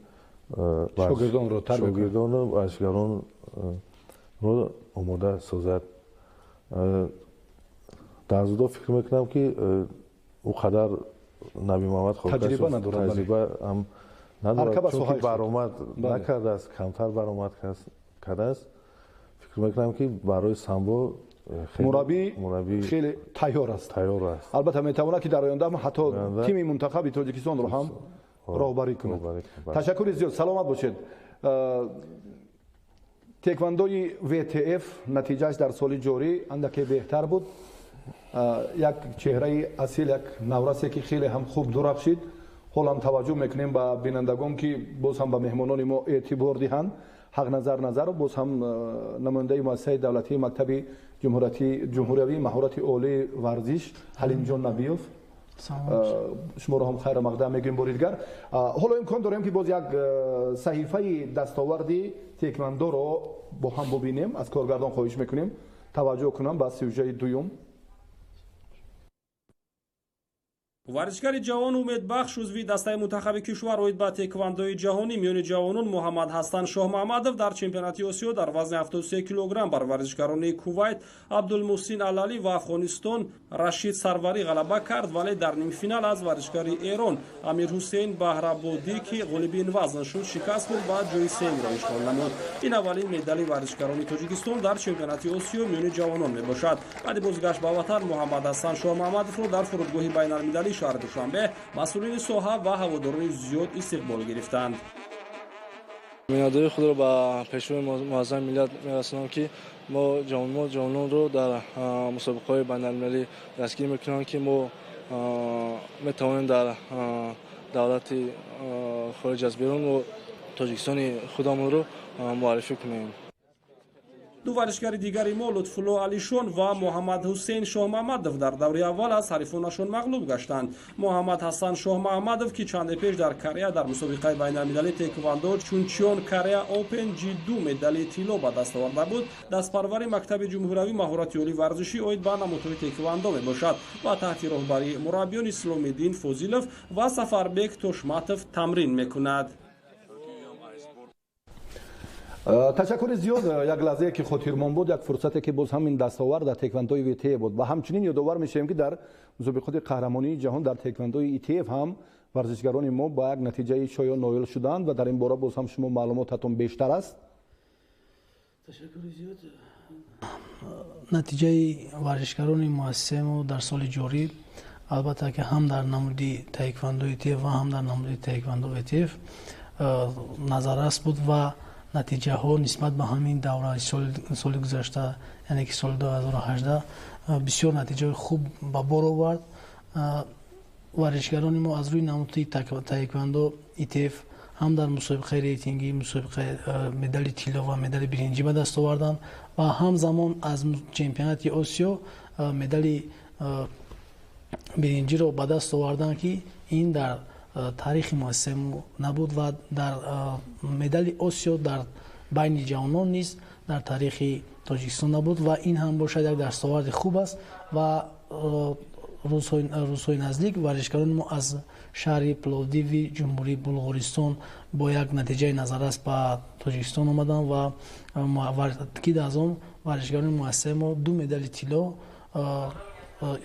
Speaker 6: шогирдону варзишгаронро омода созад. Дар зудо фикр мекунам, ки ӯ қадар Наби Муҳаммад
Speaker 1: таҷриба надорад,
Speaker 6: таҷриба ҳам надорад, чунки баромад накардааст, камтар баромад кардааст. Фикр мекунам, ки барои самбо
Speaker 1: мураббӣ хеле тайёр аст.
Speaker 6: Тайёр аст.
Speaker 1: Албатта, метавонад, ки дар оянда ҳатто тими мунтахаби Тоҷикистонро ҳам роҳбарӣ кунад. Ташаккури зиёд, саломат бошед. Теквандои ВТФ натиҷааш дар соли ҷорӣ андаке беҳтар буд. Як чеҳраи асил, як наврасе, ки хеле ҳам хуб дурахшид. Ҳол ҳам таваҷҷӯҳ мекунем ба бинандагон, ки боз ҳам ба меҳмонони мо эътибор диҳанд. Ҳақназар Назаров, боз ҳам намояндаи муассисаи давлатии мактаби ҷумҳуриявии маҳорати олии варзиш Ҳалимҷон Набиёв, шуморо ҳам хайра мақдам мегӯем бори дигар. Ҳоло имкон дорем, ки боз як саҳифаи дастоварди теквандоро бо ҳам бубинем. Аз коргардон хоҳиш мекунем таваҷҷӯҳ кунам ба сюжаи дуюм.
Speaker 11: Варзишгари ҷавон, умедбахш, узви дастаи мунтахаби кишвар оид ба теквандои ҷаҳонӣ миёни ҷавонон Муҳаммад Ҳасан Шоҳмаҳмадов дар чемпионати Осиё дар вазни 73 килограмм бар варзишгарони Кувайт Абдулмуҳсин Алалӣ ва Афғонистон Рашид Сарварӣ ғалаба кард, вале дар нимфинал аз варзишгари Эрон Амирҳусейн Баҳрабодӣ, ки ғолиби ин вазн шуд, шикаст хӯрд ва ҷои сеюмро ишғол намуд. Ин аввалин медали варзишгарони Тоҷикистон дар чемпионати Осиё миёни ҷавонон мебошад. Баъди бозгашт ба ватан Муҳаммад Ҳасан Шоҳмаҳмадовро дар фурудгоҳи байналмилалӣ шаҳри Душанбе масъулини соҳа ва ҳаводорони зиёд истиқбол гирифтанд.
Speaker 4: Миннатдории худро ба пешвои муаззами миллат мерасонам, ки мо ҷавононро дар мусобиқаҳои байналмилалӣ дастгирӣ мекунанд, ки мо метавонем дар давлати хориҷ аз берун мо Тоҷикистони худамонро муаррифӣ кунем.
Speaker 11: Ду варзишгари дигари мо, Лутфулло Алишон ва Муҳаммадҳусейн Шоҳмаҳмадов, дар даври аввал аз ҳарифонашон мағлуб гаштанд. Муҳаммад Ҳасан Шоҳмаҳмадов, ки чанде пеш дар Корея дар мусобиқаи байналмилалии теквандо Чунчион Корея Опен Ҷи2 медали тилло ба даст оварда буд, дастпарвари мактаби ҷумҳуриявӣ маҳорати олии варзишӣ оид ба намудҳои теквандо мебошад ва таҳти роҳбарии мураббиён Исломиддин Фозилов ва Сафарбек Тошматов тамрин мекунад.
Speaker 1: Ташаккури зиёд. Як лаҳзае, ки хотирмон буд, як фурсате, ки боз ҳам ин дастовард дар теквандои ВТФ буд. Ва ҳамчунин ёдовар мешавем, ки дар мусобиқоти қаҳрамонии ҷаҳон дар теквандои ИТФ ҳам варзишгарони мо ба як натиҷаи шоён ноил шуданд ва дар ин бора боз ҳам шумо маълумотатон бештар аст.
Speaker 2: Ташаккури зиёд. Натиҷаи варзишгарони муассисаи мо дар соли ҷорӣ, албатта, ки ҳам дар намуди таеквандо ИТФ ва ҳам дар намуди таеквандо ВТФ назаррас буд ва натиҷаҳо нисбат ба ҳамин давраи соли гузашта, яъне ки соли 2018, бисёр натиҷаҳои хуб ба бор овард. Варзишгарони мо аз рӯи намуди таеквандо ИТФ ҳам дар мусобиқаи рейтингӣ мусобиқаи медали тилло ва медали биринҷӣ ба даст оварданд ва ҳамзамон аз чемпионати Осиё медали биринҷиро ба даст оварданд, ки ин дар таърихи муассисаи мо набуд ва дар медали Осиё дар байни ҷавонон низ дар таърихи Тоҷикистон набуд ва ин ҳам бошад як дастоварди хуб аст ва рӯзҳои наздик варзишгарони мо аз шаҳри Пловдиви Ҷумҳурии Булғористон бо як натиҷаи назаррас ба Тоҷикистон омаданд ва ки аз он варзишгарони муассисаи мо 2 медали тилло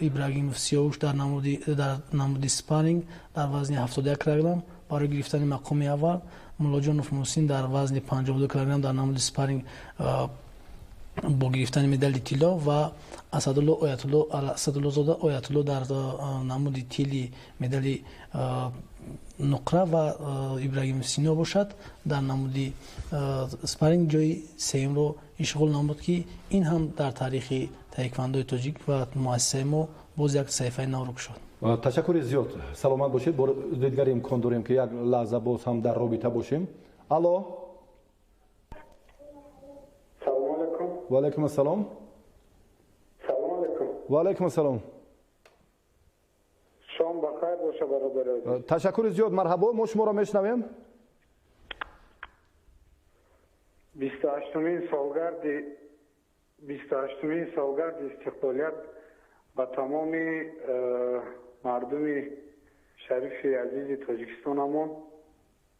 Speaker 2: Ибрагимов Сиёвуш дар намуди спарринг дар вазни 71 килограмм барои гирифтани мақоми аввал, Муллоҷонов Муҳсин дар вазни 52 килограмм дар намуди спарринг бо гирифтани медали тилло ва Асадуллозода Оятулло дар намуди тили медали нуқра ва Ибрагимов Сино бошад дар намуди спарринг ҷои сеюмро ишғол намуд, ки ин ҳам дар таърихи таеквондои тоҷик ва муассисаи мо боз як саҳифаи навро кушод.
Speaker 1: Ташаккури зиёд, саломат бошед. Бо дигар имкон дорем ки як лаҳза боз ҳам дар робита бошем. Алло,
Speaker 12: салом алайкум.
Speaker 1: Ва алайкум ассалом.
Speaker 12: Салом алайкум.
Speaker 1: Ва алайкум ассалом.
Speaker 12: Шом бахайр боша, бародари азиз.
Speaker 1: Ташаккури зиёд, марҳабо, мо шуморо мешунавем.
Speaker 12: 28-умин солгарди истиқлолият ба тамоми мардуми шарифи азизи Тоҷикистонамон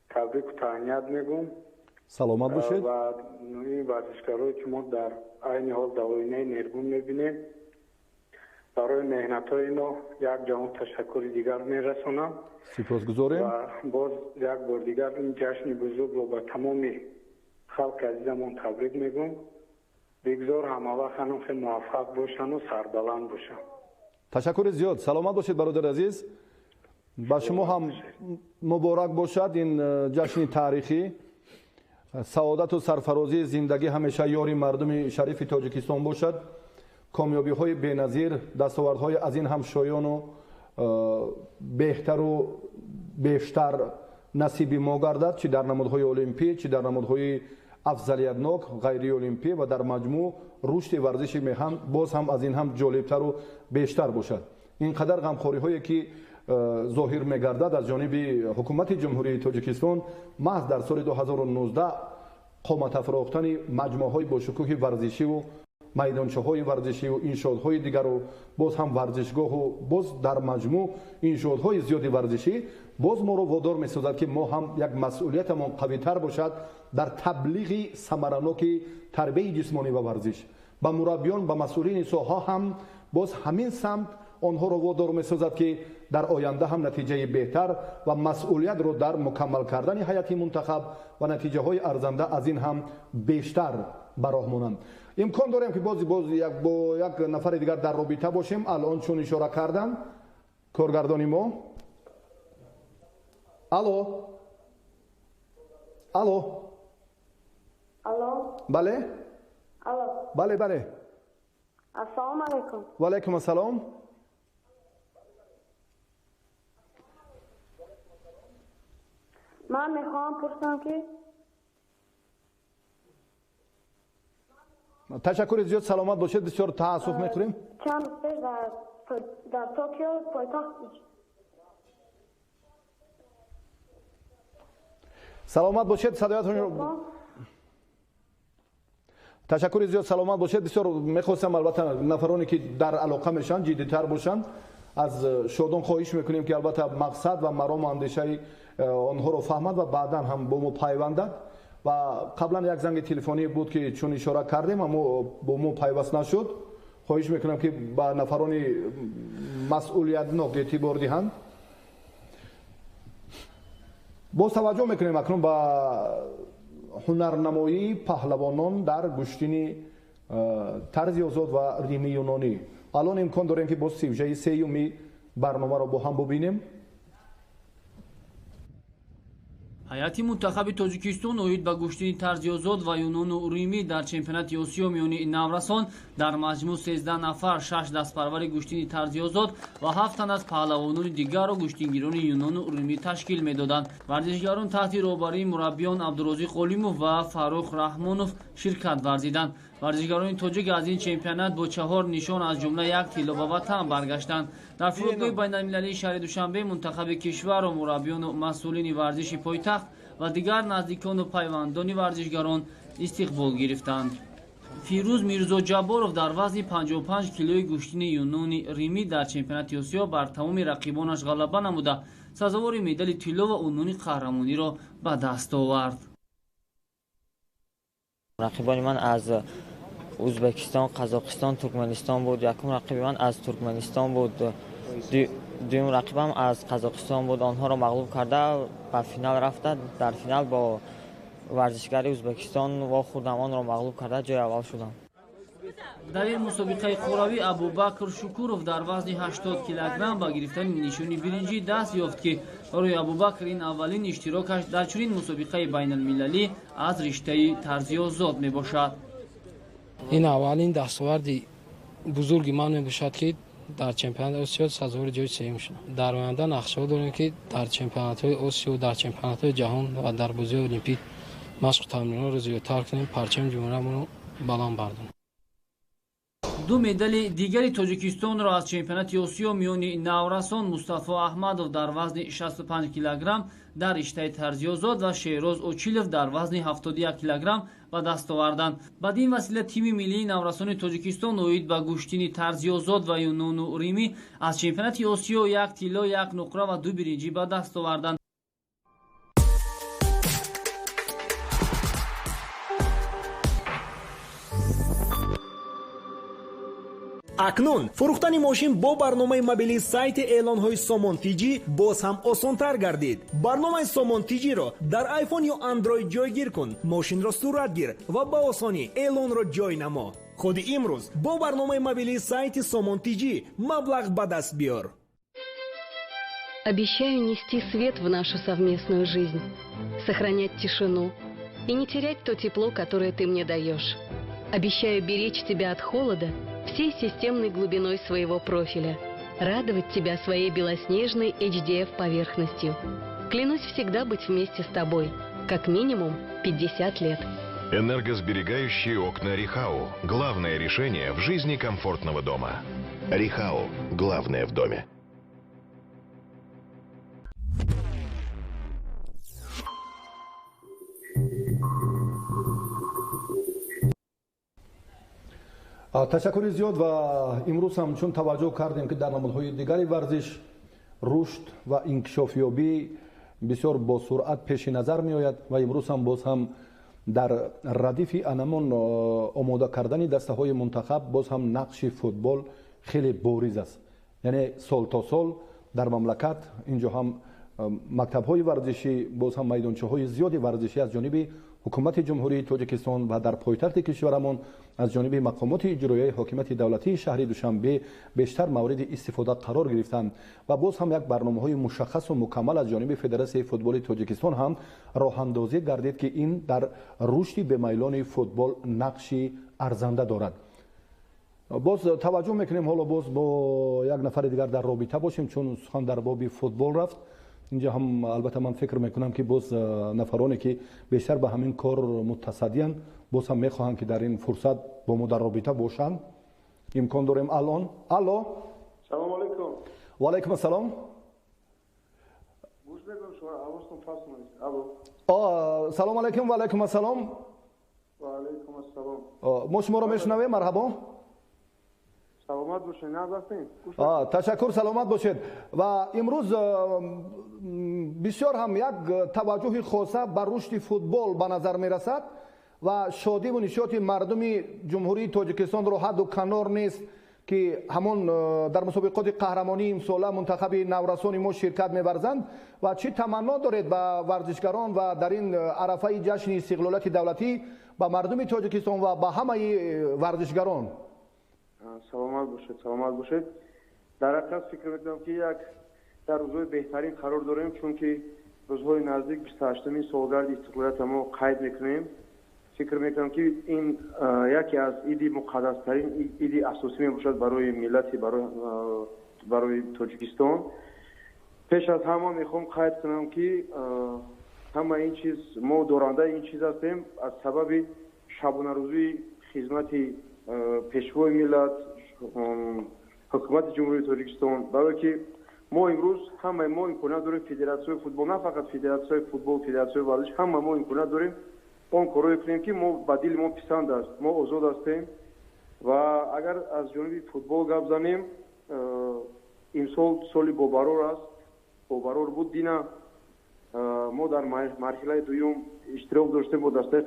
Speaker 12: табрику таҳният мегӯм.
Speaker 1: Саломат бошед.
Speaker 12: Ва ин варзишгарое ки мо дар айни ҳол дар оинаи нергун мебинем, барои меҳнатҳои ино як ҷаҳон ташаккури дигар мерасонам.
Speaker 1: Сипосгузорем.
Speaker 12: Ва боз як бор дигар ин ҷашни бузургро ба тамоми халқи азизамон табрик мегӯм. Бигзор ҳамавақт ҳанӯз хеле муваффақ бошанд ва сарбаланд бошанд.
Speaker 1: Ташаккури зиёд, саломат бошед, бародари азиз. Ба шумо ҳам муборак бошад ин ҷашни таърихӣ. Саодату сарфарозии зиндагӣ ҳамеша ёри мардуми шарифи Тоҷикистон бошад. Комёбиҳои беназир, дастовардҳои аз ин ҳам шоёну беҳтару бештар насиби мо гардад, чӣ дар намудҳои олимпӣ, чӣ дар намудҳои афзалиятнок, ғайриолимпӣ ва дар маҷмӯъ рушди варзиши меҳан боз ҳам аз ин ҳам ҷолибтару бештар бошад. Ин қадар ғамхориҳое ки зоҳир мегардад аз ҷониби ҳукумати Ҷумҳурии Тоҷикистон, маҳз дар соли 2019 қоматафрохтани маҷмӯаҳои бошукӯҳи варзишиву майдончаҳои варзишиву иншоотҳои дигару боз ҳам варзишгоҳу боз дар маҷмӯъ иншоотҳои зиёди варзишӣ боз моро водор месозад, ки мо ҳам як масъулиятамон қавитар бошад дар таблиғи самараноки тарбияи ҷисмонӣ ва варзиш. Ба мураббиён, ба масъулини соҳа ҳам боз ҳамин самт онҳоро водор месозад, ки дар оянда ҳам натиҷаи беҳтар ва масъулиятро дар мукаммал кардани ҳайати мунтахаб ва натиҷаҳои арзанда аз ин ҳам бештар ба роҳ монанд. Имкон дорем ки боз бо як нафари дигар дар робита бошем. Алон чун ишора кардам коргардони мо. Алло, алло,
Speaker 13: алло,
Speaker 1: бале,
Speaker 13: алло,
Speaker 1: бале, бале.
Speaker 13: Ассалому алайкум.
Speaker 1: Ва алайкум ассалом.
Speaker 13: Ман мехоҳам пурсам ки
Speaker 1: Ташаккури зиёд, саломат бошед. Бисёр таассуф мехӯрем.
Speaker 13: Чанд рӯз пеш дар Токио пойтахт.
Speaker 1: Саломат бошед, садоятон. Ташаккури зиёд, саломат бошед. Бисёр мехостам, албатта, нафароне ки дар алоқа мешаванд ҷиддитар бошанд. Аз шодон хоҳиш мекунем, ки албатта мақсад ва марому андешаи онҳоро фаҳмад ва баъдан ҳам бо мо пайвандад. Ва қаблан як занги телефонӣ буд, ки чун ишора кардем, аммо бо мо пайваст нашуд. Хоҳиш мекунам, ки ба нафарони масъулиятнок эътибор диҳанд. Боз таваҷҷӯҳ мекунем акнун ба ҳунарнамоии паҳлавонон дар гӯштини тарзи озод ва рими юнонӣ. Алон имкон дорем, ки боз сивжаи сеюми барномаро бо ҳам бубинем.
Speaker 14: Ҳайати мунтахаби Тоҷикистон оид ба гӯштини тарзи озод ва юнону римӣ дар чемпионати Осиё миёни наврасон дар маҷмӯъ 13 нафар, 6 дастпарвари гӯштини тарзи озод ва 7 тан аз паҳлавонони дигарро гӯштингирони юнону римӣ ташкил медоданд. Варзишгарон таҳти роҳбарии мураббиён Абдурозиқ Олимов ва Фаррух Раҳмонов ширкат варзиданд. Варзишгарони тоҷик аз ин чемпионат бо 4 нишон аз ҷумла 1 тилло ба ватан баргаштанд. Дар фурудгоҳи байналмилалии шаҳри Душанбе мунтахаби кишварро мураббиёну масъулини варзиши пойтахт ва дигар наздикону пайвандони варзишгарон истиқбол гирифтанд. Фирӯз Мирзоҷабборов дар вазни 55 килои гӯштини юнони римӣ дар чемпионати Осиё бар тамоми рақибонаш ғалаба намуда, сазовори медали тилло ва унвони қаҳрамониро ба даст овард.
Speaker 15: Рақибони ман аз Ӯзбекистон, Қазоқистон, Туркманистон буд. Якум рақиби ман аз Туркманистон буд, дуюм рақибам аз Қазоқистон буд. Онҳоро мағлуб карда ба финал рафта, дар финал бо варзишгари Ӯзбекистон вохӯрдам, онро мағлуб карда ҷои аввал шудам.
Speaker 14: Дар ин мусобиқаи қуравӣ Абубакр Шукуров дар вазни 80 килограмм ба гирифтани нишони биринҷӣ даст ёфт, ки барои Абубакр ин аввалин иштирокаш дар чунин мусобиқаи байналмилалӣ аз риштаи тарзи озод мебошад.
Speaker 16: Ин аввалин дастоварди бузурги ман мебошад, ки дар чемпионати Осиё сазовори ҷои сеюм шудам. Дар оянда нақшаҳо дорем, ки дар чемпионатҳои Осиё, дар чемпионатҳои ҷаҳон ва дар бозиҳои олимпӣ машқу тамринҳоро зиёдтар кунем, парчами ҷумҳуриямонро баланд бардорем.
Speaker 14: 2 медали дигари Тоҷикистонро аз чемпионати Осиё миёни наврасон Мустафо Аҳмадов дар вазни 65 килограмм дар риштаи тарзи озод ва Шеҳроз Очилов дар вазни 71 килограмм ба даст оварданд. Бад ин васила тими миллии наврасони Тоҷикистон оид ба гӯштини тарзи озод ва юнону римӣ аз чемпионати Осиё 1 тилло, 1 нуқра ва 2 биринҷӣ ба даст оварданд.
Speaker 17: Акнун фурӯхтани мошин бо барномаи мобилии сайти эълонҳои Сомон Тиҷӣ боз ҳам осонтар гардид. Барномаи Сомон Тиҷиро дар iPhone ё Android ҷойгир кун, мошинро сурат гир ва ба осонӣ эълонро ҷой намо. Худи имрӯз бо барномаи мобилии сайти Сомон Тиҷӣ маблағ ба даст биёр.
Speaker 18: Обещаю нести свет в нашу совместную жизнь, сохранять тишину и не терять то тепло, которое ты мне даешь. Обещаю беречь тебя от холода всей системной глубиной своего профиля, радовать тебя своей белоснежной HDF поверхностью. Клянусь всегда быть вместе с тобой, как минимум 50 лет.
Speaker 19: Энергосберегающие окна Рихау. Главное решение в жизни комфортного дома. Рихау. Главное в доме.
Speaker 1: Ташаккури зиёд ва имрӯз ҳам чун таваҷҷӯҳ кардем, ки дар намудҳои дигари варзиш рушд ва инкишофёбӣ бисёр бо суръат пеши назар меояд ва имрӯз ҳам боз ҳам дар радифи анамон омода кардани дастаҳои мунтахаб боз ҳам нақши футбол хеле бориз аст. Яъне сол то сол дар мамлакат инҷо ҳам мактабҳои варзишӣ, боз ҳам майдончаҳои зиёди варзишӣ аз ҷониби ҳукумати Ҷумҳурии Тоҷикистон ва дар пойтахти кишварамон аз ҷониби мақомоти иҷроияи ҳокимияти давлатии шаҳри Душанбе бештар мавриди истифода қарор гирифтанд ва боз ҳам як барномаҳои мушаххасу мукаммал аз ҷониби Федератсияи футболи Тоҷикистон ҳам роҳандозӣ гардид, ки ин дар рушди бемайлони футбол нақши арзанда дорад. Боз таваҷҷӯҳ мекунем, ҳоло боз бо як нафари дигар дар робита бошем, чун сухан дар боби футбол рафт. Инҷо ҳам албатта ман фикр мекунам, ки боз нафароне ки бештар ба ҳамин кор мутасаддиянд, боз ҳам мехоҳанд, ки дар ин фурсат бо мо дар робита бошанд. Имкон дорем алон. Алло,
Speaker 20: салом алейкум.
Speaker 1: Ва алейкум ассалом.
Speaker 20: Гӯш мекунам шумо, овозтон паст нест. Алло.
Speaker 1: Салом алейкум. Ва алейкум ассалом.
Speaker 20: Ва алейкум ассалом.
Speaker 1: Мо шуморо мешунавем, марҳабо.
Speaker 20: Саломат бошед, нағз
Speaker 1: ҳастед? Ташаккур, саломат бошед. Ва имрӯз бисёр ҳам як таваҷҷӯҳи хоса ба рушди футбол ба назар мерасад ва шодиву нишоти мардуми Ҷумҳурии Тоҷикистонро ҳадду канор нест, ки ҳамон дар мусобиқоти қаҳрамонии имсола мунтахаби наврасони мо ширкат меварзанд. Ва чӣ таманно доред ба варзишгарон ва дар ин арафаи ҷашни истиқлолияти давлатӣ ба мардуми Тоҷикистон ва ба ҳамаи варзишгарон?
Speaker 20: Саломат бошед, саломат бошед. Дар ҳақиқат фикр мекунам, ки як дар рӯзҳои беҳтарин қарор дорем, чунки рӯзҳои наздик 28-умин солгарди истиқлолиятро мо қайд мекунем. Фикр мекунам, ки ин яке аз иди муқаддастарин, иди асосӣ мебошад барои миллати, барои Тоҷикистон. Пеш аз ҳама мехоҳам қайд кунам, ки ҳама ин чиз мо дорандаи ин чиз ҳастем аз сабаби шабонарӯзии Хизмати Пешвои миллат, Ҳукумати Ҷумҳурии Тоҷикистон, барое ки мо имрӯз ҳамаи мо имконият дорем, федератсияи футбол, на фақат федератсияи футбол, федератсияи варзиш, ҳама мо имконият дорем он корое кунем, ки мо ба дили мо писанд аст, мо озод ҳастем. Ва агар аз ҷониби футбол гап занем, имсол соли бобарор аст, бобарор буд. Дина мо дар марҳилаи дуюм иштирок доштем бо дастаи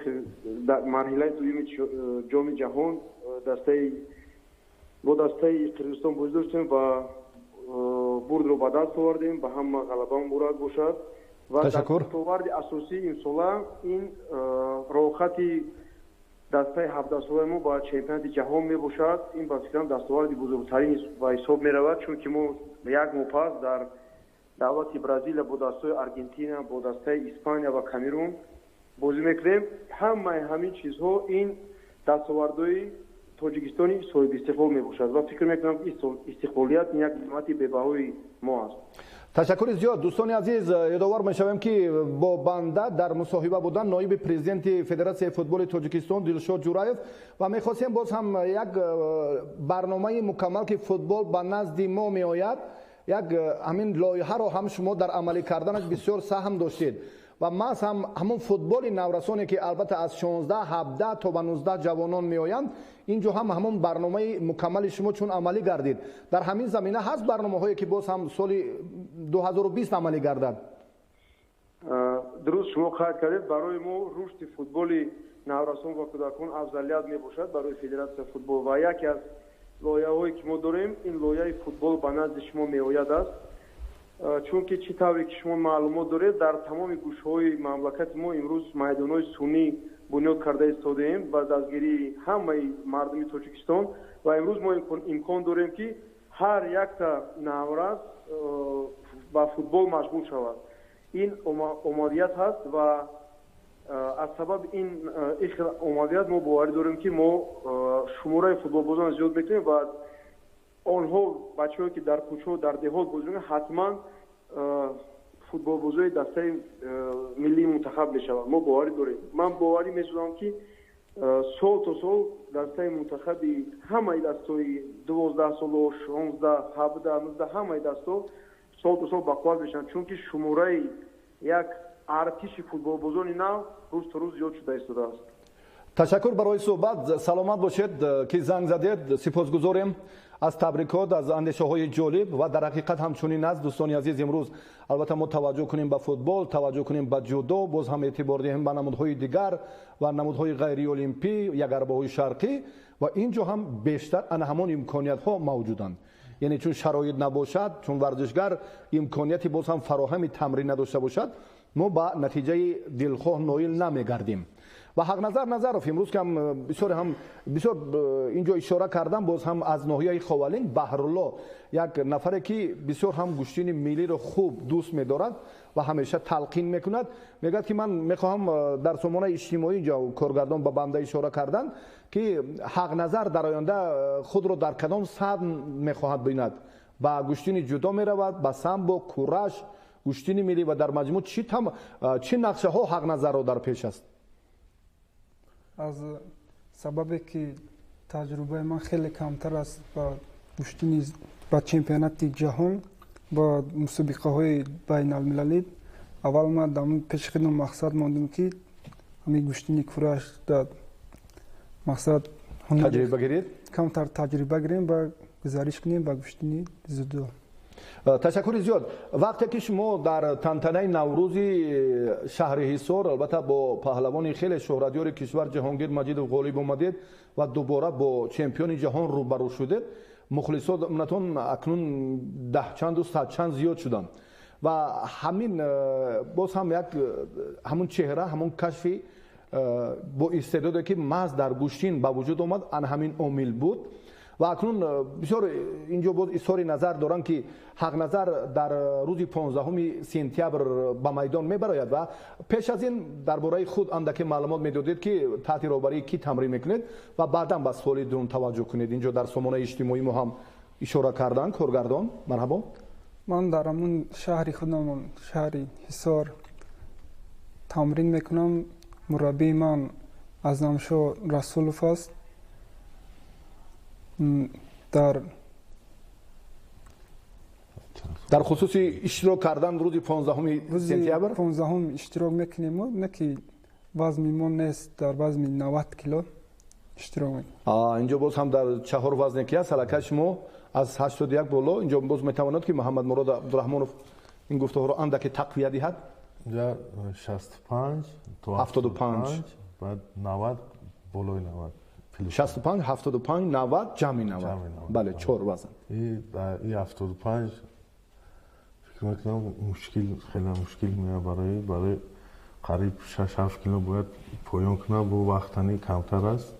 Speaker 20: марҳилаи дуюми Ҷоми ҷаҳон, дастаи бо дастаи Қирғизистон бозӣ доштем ва бурдро ба даст овардем. Ба ҳама ғалаба муборак бошад. Ва дастоварди асосии имсола ин роҳхати дастаи 17-солаи мо ба чемпионати ҷаҳон мебошад. Ин ба фикрам дастоварди бузургтарин ба ҳисоб меравад, чунки мо як моҳ пас дар давлати Бразилия бо дастаи Аргентина, бо дастаи Испания ва Камерун бозӣ мекунем. Ҳамаи ҳамин чизҳо ин дастовардҳои Тоҷикистони соҳибистиқлол мебошад ва фикр мекунам, ки истиқлолият як неъмати бебаҳои мо аст.
Speaker 1: Ташаккури зиёд, дӯстони азиз. Ёдовар мешавем, ки бо банда дар мусоҳиба будан ноиби президенти Федератсияи футболи Тоҷикистон Дилшод Ҷураев ва мехостем боз ҳам як барномаи мукаммал, ки футбол ба назди мо меояд, як ҳамин лоиҳаро ҳам шумо дар амалӣ карданаш бисёр саҳм доштед ва маҳз ҳам ҳамон футболи наврасоне, ки албатта аз 16, 17 то ба 19 ҷавонон меоянд, инҷо ҳам ҳамон барномаи мукаммали шумо чун амалӣ гардид. Дар ҳамин замина ҳаст барномаҳое, ки боз ҳам соли 2020 амалӣ гардад?
Speaker 20: Дуруст шумо қайд кардед, барои мо рушди футболи наврасон ва кӯдакон афзалият мебошад барои федератсияи футбол ва яке аз лоиҳаҳое, ки мо дорем, ин лоиҳаи футбол ба назди шумо меояд аст, чунки чӣ тавре ки шумо маълумот доред, дар тамоми гӯшаҳои мамлакати мо имрӯз майдонҳои сунъӣ бунёд карда истодаем ба дастгирии ҳамаи мардуми Тоҷикистон ва имрӯз мо имкон дорем, ки ҳар якта наврас ба футбол машғул шавад. Ин оммавият ҳаст ва аз сабаби ин оммавият мо боварӣ дорем, ки мо шумораи футболбозонро зиёд мекунем ва онҳо, бачаҳое, ки дар кӯчаҳо, дар деҳот бозӣ мекунанд, ҳатман футболбозои дастаи миллии мунтахаб мешаванд. Мо боварӣ дорем. Ман боварӣ месозам, ки сол то сол дастаи мунтахаби ҳамаи дастҳои 12-соло, 16, 17, 19, ҳамаи дастҳо сол то сол бақувват мешаванд, чунки шумораи як артиши футболбозони нав рӯз то рӯз зиёд шуда истодааст.
Speaker 1: Ташаккур барои суҳбат, саломат бошед, ки занг задед. Сипосгузорем аз табрикот, аз андешаҳои ҷолиб. Ва дар ҳақиқат ҳамчунин аст, дӯстони азиз. Имрӯз албатта мо таваҷҷӯҳ кунем ба футбол, таваҷҷӯҳ кунем ба ҷудо, боз ҳам эътибор диҳем ба намудҳои дигар ва намудҳои ғайриолимпӣ, ягарбаҳои шарқӣ, ва ин ҷо ҳам бештар ана ҳамон имкониятҳо мавҷуданд. Яъне чун шароит набошад, чун варзишгар имконияти боз ҳам фароҳами тамрин надошта бошад, мо ба натиҷаи дилхоҳ ноил намегардем. Ва Ҳақназар Назаров имрӯз ки ҳам бисёр ҳам бисёр инҷо ишора кардам, боз ҳам аз ноҳияи Ховалинг Баҳрулло, як нафаре, ки бисёр ҳам гӯштини миллиро хуб дӯст медорад ва ҳамеша талқин мекунад, мегӯяд, ки ман мехоҳам дар сомонаи иҷтимоӣ, инҷо коргардон ба банда ишора карданд, ки Ҳақназар дар оянда худро дар кадом сатҳ мехоҳад бинад: ба гӯштини ҷудо меравад, ба самбо, кураш, гӯштини миллӣ ва дар маҷмӯъ чӣ нақшаҳо Ҳақназарро дар пеш аст?
Speaker 9: Аз сабабе ки таҷрибаи ман хеле камтар аст ба гӯштини, ба чемпионати ҷаҳон, ба мусобиқаҳои байналмилалӣ, аввал ман дар пеши худам мақсад мондем, ки ҳамин гӯштини кураш дар мақсад
Speaker 1: таҷриба гиред,
Speaker 9: камтар таҷриба гирем ва гузариш кунем ба гӯштини дзюдо.
Speaker 1: Ташаккури зиёд. Вақте ки шумо дар тантанаи Наврӯзи шаҳри Ҳисор албатта бо паҳлавони хеле шӯҳратёри кишвар Ҷаҳонгир Маҷидов ғолиб омадед ва дубора бо чемпиони ҷаҳон рӯбарӯ шудед, мухлисонатон акнун даҳчанду садчанд зиёд шуданд ва ҳамин боз ҳам як ҳамун чеҳра, ҳамун кашфи бо истеъдоде, ки маҳз дар гӯштин ба вуҷуд омад, ана ҳамин омил буд. Ва акнун бисёр инҷо боз изҳори назар доранд, ки Ҳақназар дар рӯзи 15 сентябр ба майдон мебарояд. Ва пеш аз ин дар бораи худ андаке маълумот медодед, ки таҳти роҳбарии кӣ тамрин мекунед, ва баъдан ба суоли дуюм таваҷҷӯҳ кунед. Инҷо дар сомонаи иҷтимоӣ мо ҳам ишора карданд коргардон. Марҳабо.
Speaker 9: Ман дар ҳамун шаҳри худамон, шаҳри Ҳисор, тамрин мекунам. Мураббии ман Азамшо Расулов аст.
Speaker 1: Дар хусуси иштирок кардан рӯзи 15 сентябр?
Speaker 9: 15 иштирок мекунем, не ки вазни мо нест, дар вазни 90 кило иштирок мекунем.
Speaker 1: Инҷо боз ҳам дар чаҳор вазне ки аст, аллакай шумо аз 81 боло, инҷо боз метавонад ки Муҳаммадмурод Абдураҳмонов ин гуфтаҳоро андаке тақвия диҳад.
Speaker 6: Инҷа 65 то 75, баъд 90, болои 90.
Speaker 1: 65, 75, 90, ҷамъи 90. Бале, чор вазн.
Speaker 6: И 75 фикр мекунам мушкил, хеле мушкил меояд барои қариб 6-7 кило бояд поён кунам, бо вақтани камтар аст.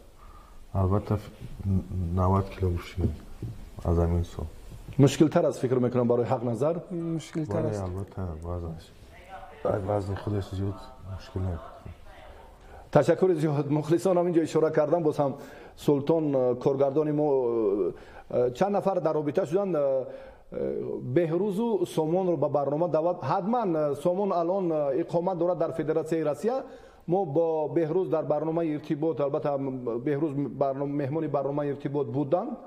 Speaker 6: Албатта 90 кило мушкил аз ҳамин сол.
Speaker 1: Мушкилтар аст фикр мекунам барои ҳақ назар?
Speaker 9: Мушкилтар аст.
Speaker 6: Албатта вазнаш. Вазни худаш зиёд мушкил аст.
Speaker 1: Ташаккури зиёд. Мухлисон ҳам инҷо ишора кардам, боз ҳам Султон коргардони мо чанд нафар дар робита шуданд. Беҳрӯзу Сомонро ба барнома даъват. Ҳатман Сомон алон иқомат дорад дар Федератсияи Россия. Мо бо Беҳрӯз дар барномаи иртибот, албатта Беҳрӯз меҳмони барномаи иртибот буданд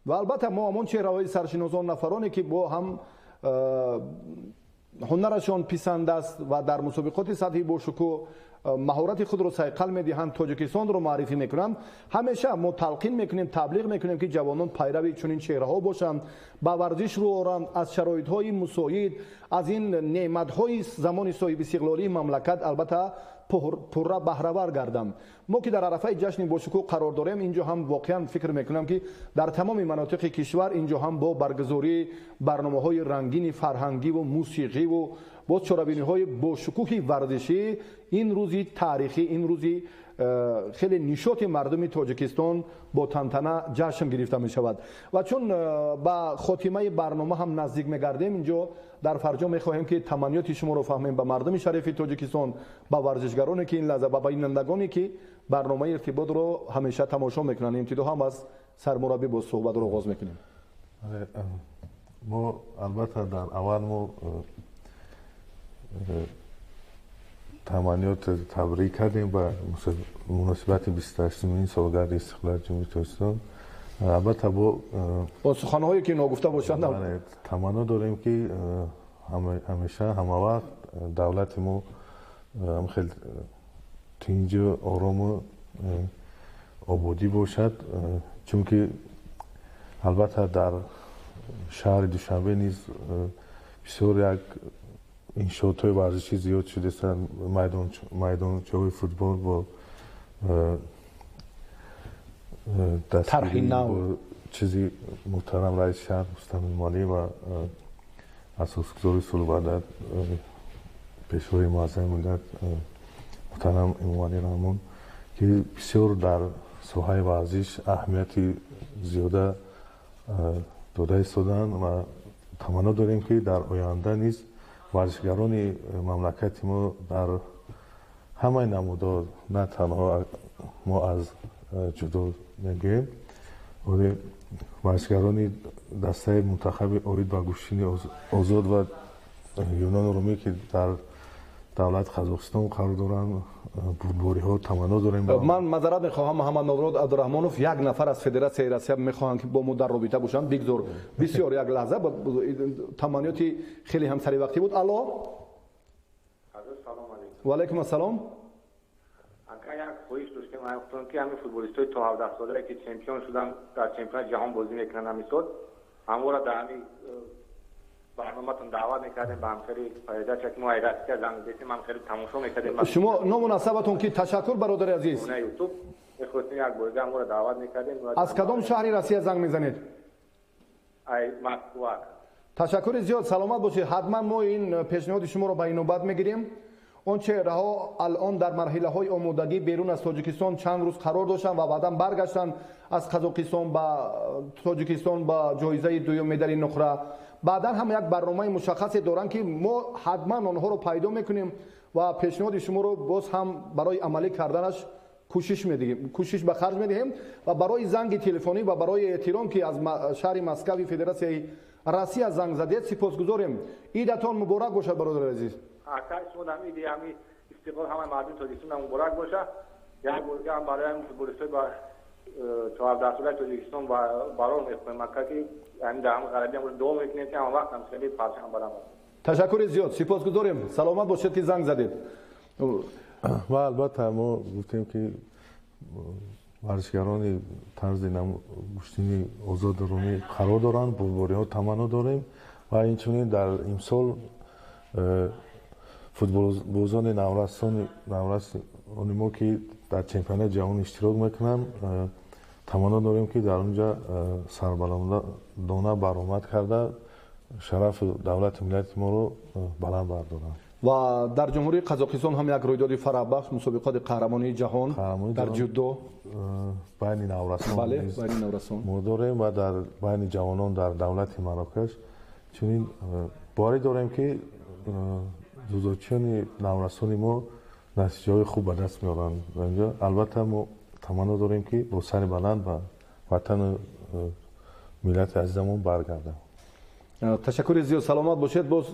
Speaker 1: ва албатта мо ҳамон чеҳраҳои саршиносон, нафароне ки бо ҳам ҳунарашон писанд аст ва дар мусобиқоти сатҳи бошукӯҳ маҳорати худро сайқал медиҳанд, Тоҷикистонро муаррифӣ мекунанд. Ҳамеша мо талқин мекунем, таблиғ мекунем, ки ҷавонон пайрави чунин чеҳраҳо бошанд, ба варзиш рӯ оранд, аз шароитҳои мусоид, аз ин неъматҳои замони соҳибистиқлолии мамлакат албатта пурра баҳравар гарданд. Мо ки дар арафаи ҷашни бошукӯҳ қарор дорем, инҷо ҳам воқеан фикр мекунам, ки дар тамоми манотиқи кишвар инҷо ҳам бо баргузории барномаҳои рангини фарҳангиву мусиқиву боз чорабиниҳои бошукӯҳи варзишӣ ин рӯзи таърихӣ, ин рӯзи хеле нишоти мардуми Тоҷикистон бо тантана ҷашн гирифта мешавад. Ва чун ба хотимаи барнома ҳам наздик мегардем, инҷо дар фарҷом мехоҳем ки таманниёти шуморо фаҳмем ба мардуми шарифи Тоҷикистон, ба варзишгароне ки ин лаҳза, ба бинандагоне ки барномаи иртиботро ҳамеша тамошо мекунанд. Ибтидо ҳам аз сармураббӣ боз суҳбатро оғоз мекунем.
Speaker 6: Мо албатта дар аввал мо таманниёт табрик кардем ба муносибати 28-умин солгарди истиқлолияти Ҷумҳурии Тоҷикистон. Албатта бо
Speaker 1: суханҳое ки ногуфта бошанд,
Speaker 6: таманно дорем ки ҳамеша ҳамавақт давлати мо хеле тинҷу орому ободӣ бошад, чунки албатта дар шаҳри Душанбе низ бисёр як иншоотҳои варзишӣ зиёд шудастанд, майдончаҳои футбол бо
Speaker 1: тарҳи нав,
Speaker 6: чизи муҳтарам раиси шаҳр Рустам Эмомалӣ ва асосгузори сулҳу ваҳдат, пешвои муаззами миллат муҳтарам Эмомалӣ Раҳмон, ки бисёр дар соҳаи варзиш аҳамияти зиёда дода истоданд ва таманно дорем, ки дар оянда низ варзишгарони мамлакати мо дар ҳамаи намудҳо, на танҳо мо аз ҷудо мегӯем, вале варзишгарони дастаи мунтахаби оид ба гӯштини озод ва юнону румӣ, ки дар давлати Қазоқистон қарор доранд, бурдбориҳо таманно дорем.
Speaker 1: Ман мазарат мехоҳам, Муҳаммадмурод Абдураҳмонов, як нафар аз Федератсияи Россия мехоҳанд, ки бо мо дар робита бошанд. Бигзор бисёр як лаҳза, таманниёти хеле ҳам саривақтӣ буд. Алло, ва алайкум ассалом.
Speaker 21: Ака, як хоҳиш доштем, ки ҳамин футболистҳои то 17 солае ки чемпион шуданд, дар чемпионати ҷаҳон бозӣ мекунанд, ҳамин сол ҳамвора дар ҳамин барноматон даъват мекардем, ба ҳамхели передача ки мо ай Россия занг задем, ҳамхели тамошо мекардем.
Speaker 1: Шумо ному насабатон ки? Ташаккур, бародари азиз.
Speaker 21: Ютуб мехостем як бор дига ҳамвора даъват мекардем.
Speaker 1: Аз кадом шаҳри Россия занг мезанед?
Speaker 21: Ай Москва.
Speaker 1: Ташаккури зиёд, саломат бошед. Ҳатман мо ин пешниҳоди шуморо ба инобат мегирем. Он чеҳраҳо алон дар марҳилаҳои омодагӣ берун аз Тоҷикистон чанд рӯз қарор доштанд ва баъдан баргаштанд аз Қазоқистон ба Тоҷикистон ба ҷоизаи дуюм медали нуқра. Баъдан ҳам як барномаи мушаххасе доранд, ки мо ҳатман онҳоро пайдо мекунем ва пешниҳоди шуморо боз ҳам барои амалӣ карданаш кӯшиш медиҳем, кӯшиш ба харҷ медиҳем. Ва барои занги телефонӣ ва барои эҳтиром, ки аз шаҳри Москави Федератсияи Россия занг задед, сипосгузорем. Идатон муборак бошад, бародари азиз.
Speaker 21: Акай, шумо дар иди ҳами истиқлол ҳамаи мардуми Тоҷикистон муборак бошад. Як бор дига ҳам барои ҳамин футболистҳои ба То 17 солаи Тоҷикистон барор мехоҳем, ака, ки ҳамин дар ҳамин ғалабиам дуо мекунем, ки ҳама вақт ҳамхеле парчам баланд аст.
Speaker 1: Ташаккури зиёд, сипосгузорем, саломат бошед, ки занг задед.
Speaker 6: Ва албатта мо гуфтем, ки варзишгарони тарзи гӯштини озоду румӣ қарор доранд, бурдбориҳо таманно дорем ва инчунин дар имсол футболбозони наврасони мо, ки дар чемпионати ҷаҳон иштирок мекунанд, таманно дорем, ки дар онҷа сарбаландона баромад карда, шарафи давлати миллати моро баланд бардоранд.
Speaker 1: Ва дар Ҷумҳурии Қазоқистон ҳам як рӯйдоди фараҳбахш, мусобиқоти қаҳрамонии ҷаҳон дар ҷудо
Speaker 6: байни наврасон.
Speaker 1: Бале, байни наврасон
Speaker 6: мо дорем ва дар байни ҷавонон дар давлати Марокаш. Чунин боварӣ дорем, ки ҷудочиёни наврасони мо натиҷаҳои хуб ба даст меоранд. Албатта мо таманно дорем, ки бо сари баланд ба ватану миллати азизамон баргарданд.
Speaker 1: Ташаккури зиёд, саломат бошед. Боз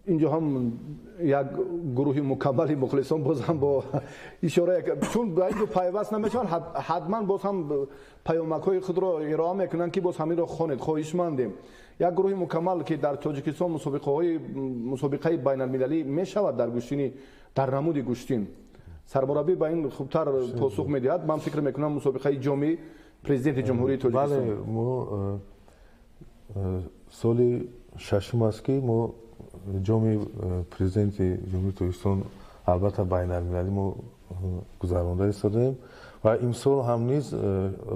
Speaker 1: инҷо ҳам як гурӯҳи мукаммали мухлисон боз ҳам бо ишора, чун ба инҷо пайваст намешаванд, ҳатман боз ҳам паёмакҳои худро ироа мекунанд, ки боз ҳаминро хонед, хоҳишмандем. Як гурӯҳи мукаммал, ки дар Тоҷикистон мусобиқаи байналмилалӣ мешавад дар гӯштини, дар намуди гӯштин, сармураббӣ ба ин хубтар посух медиҳад. Ман фикр мекунам, мусобиқаи ҷоми президенти Ҷумҳурии Тоҷикистон.
Speaker 6: Бале, мо соли шашум аст, ки мо ҷоми президенти Ҷумҳурии Тоҷикистон, албатта байналмилалӣ, мо гузаронда истодаем ва имсол ҳам низ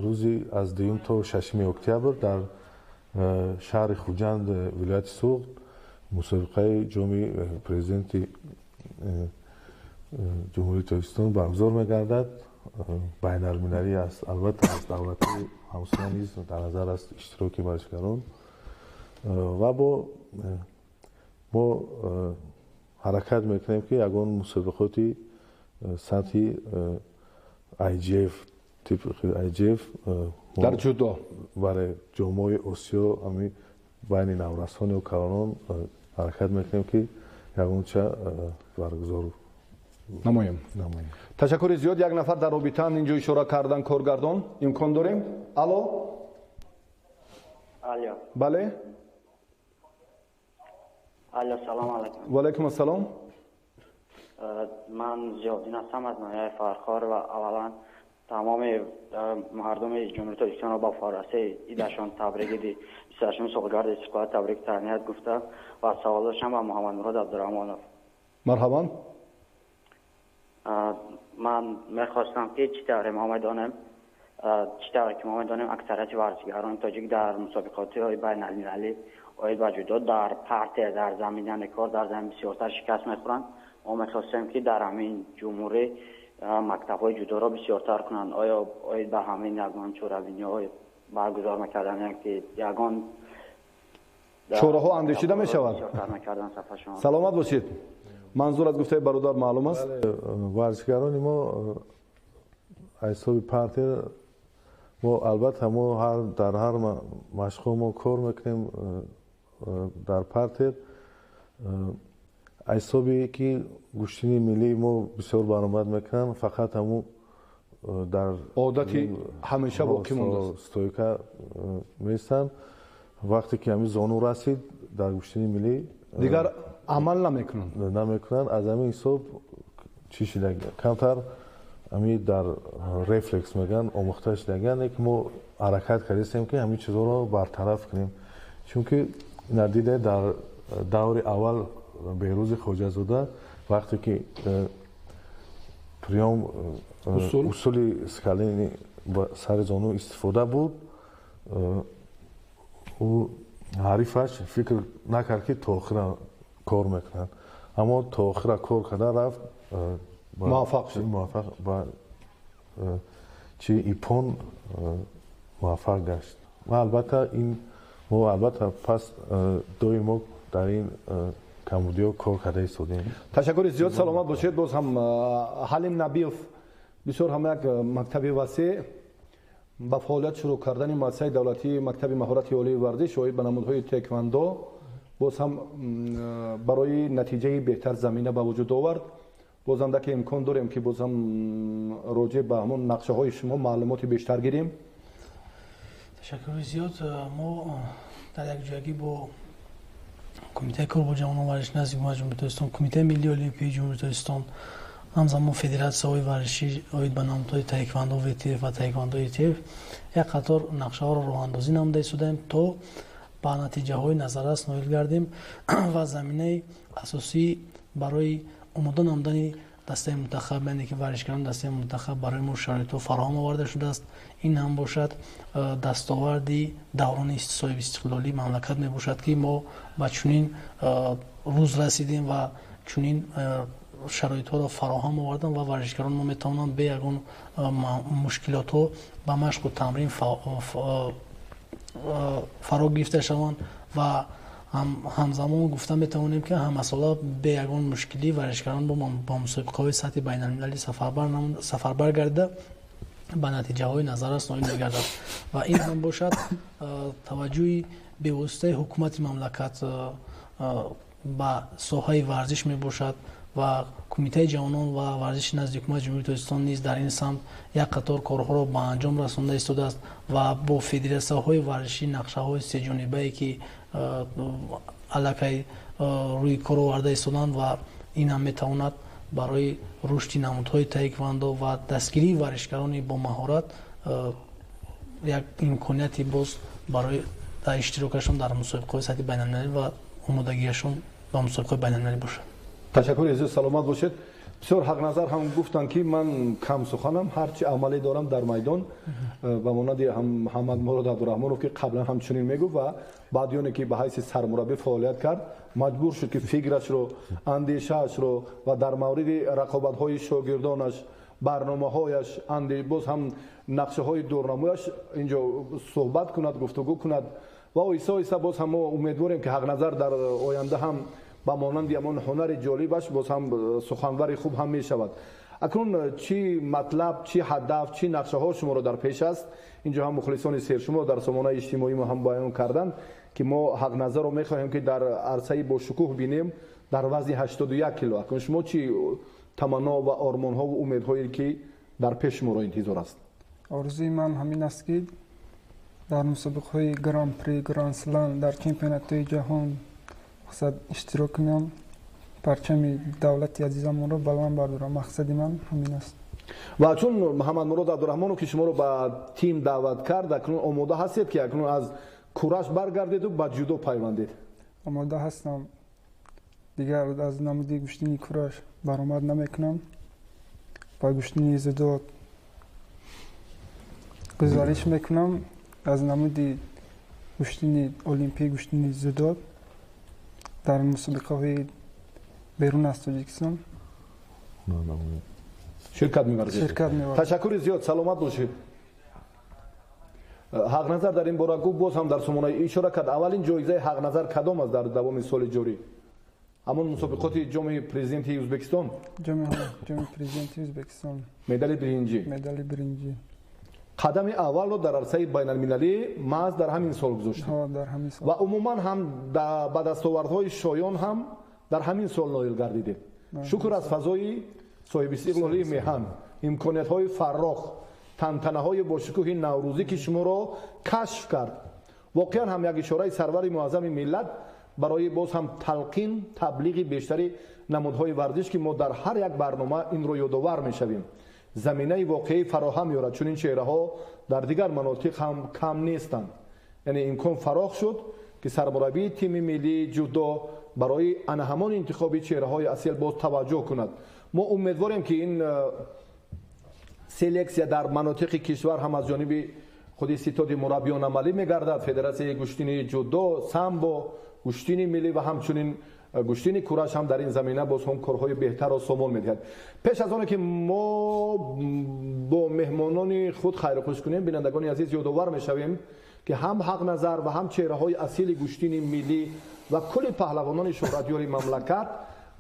Speaker 6: рӯзи аз 2 то 6 октябр дар шаҳри Хуҷанд, вилояти Суғд, мусобиқаи ҷоми президенти Ҷумҳурии Тоҷикистон баргузор мегардад. Байналмилалӣ аст, албатта аз давлатҳои ҳамсоя низ дар назар аст иштироки варзишгарон ва бо мо ҳаракат мекунем, ки ягон мусобиқоти сатҳи IGF, типи IGF
Speaker 1: дар ҷудо.
Speaker 6: Бале, ҷомҳои Осиё, ами байни наврасон ё калонон ҳаракат мекунем, ки ягонча баргузор
Speaker 1: намоем. Ташаккури зиёд. Як нафар дар робитаанд, инҷо ишора кардан коргардон, имкон дорем. Алло.
Speaker 5: Алло.
Speaker 1: Бале.
Speaker 5: Алло, салом алайкум.
Speaker 1: Ва алайкум ассалом.
Speaker 5: Ман Зиёддин ҳастам аз ноҳияи Фархор ва аввалан тамоми мардуми Ҷумҳурии Тоҷикистонро ба фарасаи идашон табрики 28 солгарди истиқлолият табрик таҳният гуфта ва савол доштам ба Муҳаммадмурод Абдураҳмонов.
Speaker 1: Марҳабан.
Speaker 5: Ман мехостам, ки чӣ тавре мо медонем, чӣ тавре ки мо медонем, аксарияти варзишгарони тоҷик дар мусобиқотҳои байналмилалӣ оид ба ҷудо дар партер, дар замин, яъне кор дар замин, бисёртар шикаст мехӯранд. Мо мехостем, ки дар ҳамин ҷумҳурӣ мактабҳои ҷудоро бисёртар кунанд. Оё оид ба ҳамин ягон чорабиниҳо баргузор мекарданд, яъне ки ягон
Speaker 1: чораҳо андешида мешавад? Саломат бошед. Манзур аз гуфтаи бародар маълум аст.
Speaker 6: Варзишгарони мо аз ҳисоби партер, мо албатта мо дар ҳар машқҳо мо кор мекунем дар партер. Аз ҳисоби ки гӯштини миллии мо бисёр баромад мекунанд, фақат ҳамун дар
Speaker 1: одати ҳамеша боқӣ мондааст,
Speaker 6: стойка меистанд. Вақте ки ҳамин зону расид, дар гӯштини миллӣ
Speaker 1: дигар амал намекунанд.
Speaker 6: Намекунанд. Аз ҳамин ҳисоб чӣ шуда, камтар ҳамин дар рефлекс мегӯянд, омӯхта шудагианд, ки мо ҳаракат кардастем, ки ҳамин чизҳоро бартараф кунем, чунки надида дар даври аввал Беҳрӯзи Хоҷазода вақте ки приём, усули скалини сари зону истифода буд, ӯ ҳарифаш фикр накард, ки то охира кор мекунад, аммо то охира кор карда рафт,
Speaker 1: муваффақ шуд.
Speaker 6: Муваффақ ба чи ипон муваффақ гашт. Ва албатта ин мо албатта пас доимо дар ин камбудиҳо кор карда истодем.
Speaker 1: Ташаккури зиёд, саломат бошед. Боз ҳам Ҳалим Набиев, бисёр ҳам як мактаби васеъ ба фаъолият шурӯъ кардани муассисаи давлатии мактаби маҳорати олии варзиш оид ба намудҳои теквандо боз ҳам барои натиҷаи беҳтар замина ба вуҷуд овард. Боз ҳам даке имкон дорем, ки боз ҳам роҷеъ ба ҳамон нақшаҳои шумо маълумоти бештар гирем.
Speaker 2: Ташаккури зиёд. Мо дар якҷоягӣ бо Кумитаи кор бо ҷавонон варзиш назди Ҳукумати Ҷумҳурии Тоҷикистон, Кумитаи миллии олимпии Ҷумҳурии Тоҷикистон, ҳамзамон федератсияҳои варзишӣ оид ба намудҳои таеквандо ВТФ ва таеквандо ИТФ як қатор нақшаҳоро роҳандозӣ намуда истодаем, то ба натиҷаҳои назаррас ноил гардем ва заминаи асосӣ барои омода намудани дастаи мунтахаб, яъне ки варзишгарони дастаи мунтахаб барои мо шароитҳо фароҳам оварда шудааст. Ин ҳам бошад дастоварди даврони соҳибистиқлолии мамлакат мебошад, ки мо ба чунин рӯз расидем ва чунин шароитҳоро фароҳам овардам ва варзишгарон мо метавонанд бе ягон мушкилотҳо ба машқу тамрин фаро гирифта шаванд ва ҳамзамон гуфта метавонем, ки ҳамасола бе ягон мушкилӣ варзишгарон бо мусобиқаҳои сатҳи байналмилалӣ сафарбар гардида ба натиҷаҳои назаррас ноил мегардад. Ва ин ҳам бошад таваҷҷӯҳи бевоситаи ҳукумати мамлакат ба соҳаи варзиш мебошад ва Кумитаи ҷавонон ва варзиши назди Ҳукумати Ҷумҳурии Тоҷикистон низ дар ин самт як қатор корҳоро ба анҷом расонда истодааст ва бо федератсияҳои варзишӣ нақшаҳои сеҷонибае, ки аллакай рӯи кор оварда истоданд ва ин ҳам метавонад барои рушди намудҳои таеквандо ва дастгирии варзишгарони бомаҳорат як имконияти боз барои иштирокашон дар мусобиқаҳои сатҳи байналмилалӣ ва омодагиашон ба мусобиқаҳои байналмилалӣ бошад.
Speaker 1: Ташаккури азиз, саломат бошед. Бисёр ҳақназар ҳам гуфтанд, ки ман кам суханам, ҳарчи амале дорам дар майдон, ба монанди Муҳаммадмурод Абдураҳмонов, ки қаблан ҳамчунин мегуфт ва баъд ёне ки ба ҳайси сармураббӣ фаъолият кард, маҷбур шуд, ки фикрашро, андешаашро ва дар мавриди рақобатҳои шогирдонаш, барномаҳояш, боз ҳам нақшаҳои дурнамояш инҷо суҳбат кунад, гуфтугӯ кунад ва оҳиста оҳиста боз ҳам мо умедворем, ки ҳақназар дар оянда ҳам ба монанди ҳамон ҳунари ҷолибаш боз ҳам суханвари хуб ҳам мешавад. Акнун чӣ матлаб, чӣ ҳадаф, чӣ нақшаҳо шуморо дар пеш аст? Инҷо ҳам мухлисони сершумор дар сомонаи иҷтимоӣ мо ҳам баён карданд, ки мо ҳақназарро мехоҳем, ки дар арсаи бошукӯҳ бинем дар вазни 81 кило. Акнун шумо чӣ таманно ва ормонҳо ва умедҳое, ки дар пеш шуморо интизор аст?
Speaker 9: Орзуи ман ҳамин аст, ки дар мусобиқаҳои Гран-при, Гран-слам, дар чемпионатҳои ҷаҳон мақсад иштирок кунам, парчами давлати азизамонро баланд бардорам. Мақсади ман ҳамин аст.
Speaker 1: Ва чун Муҳаммадмурод Абдураҳмонов, ки шуморо ба тим даъват кард, акнун омода ҳастед, ки акнун аз кураш баргардеду ба ҷудо пайвандед?
Speaker 9: Омода ҳастам. Дигар аз намуди гӯштини кураш баромад намекунам, ба гӯштини дзюдо гузариш мекунам. Аз намуди гӯштини олимпӣ, гӯштини дзюдо дар мусобиқаҳои берун аз Тоҷикистон
Speaker 1: ширкат меварзед. Ташаккури зиёд, саломат бошед. Ҳақназар дар ин бора гуфт, боз ҳам дар сомонаи ишора кард. Аввалин ҷоизаи ҳақназар кадом аст дар давоми соли ҷорӣ? Ҳамон мусобиқоти ҷоми президенти Ӯзбекистон?
Speaker 9: Ҷоми президенти Ӯзбекистон.
Speaker 1: Медали биринҷӣ.
Speaker 9: Медали биринҷӣ.
Speaker 1: Қадами аввалро дар арсаи байналмилалӣ маҳз дар ҳамин сол гузоштед. Ва умуман ҳам ба дастовардҳои шоён ҳам дар ҳамин сол ноил гардидед. Шукр аз фазои соҳибистиқлолии меҳан, имкониятҳои фаррох, тантанаҳои бошукӯҳи наврӯзӣ, ки шуморо кашф кард. Воқеан ҳам як ишораи сарвари муаззами миллат барои боз ҳам талқин, таблиғи бештари намудҳои варзиш, ки мо дар ҳар як барнома инро ёдовар мешавем, заминаи воқеӣ фароҳам меорад. Чунин чеҳраҳо дар дигар манотиқ ҳам кам нестанд. Яъне имкон фарох шуд, ки сармураббии тими миллии ҷудо барои ана ҳамон интихоби чеҳраҳои асил боз таваҷҷӯҳ кунад. Мо умедворем, ки ин селексия дар манотиқи кишвар ҳам аз ҷониби худи ситоди мураббиён амалӣ мегардад. Федератсияи гӯштини ҷудо, самбо, гӯштини миллӣ ва ҳамчунин гӯштини кураш ҳам дар ин замина боз ҳам корҳои беҳтарро сомон медиҳад. Пеш аз оне ки мо бо меҳмонони худ хайрухуш кунем, бинандагони азиз, ёдовар мешавем, ки ҳам ҳақназар ва ҳам чеҳраҳои асили гӯштини миллӣ ва кулли паҳлавонони шӯҳратёри мамлакат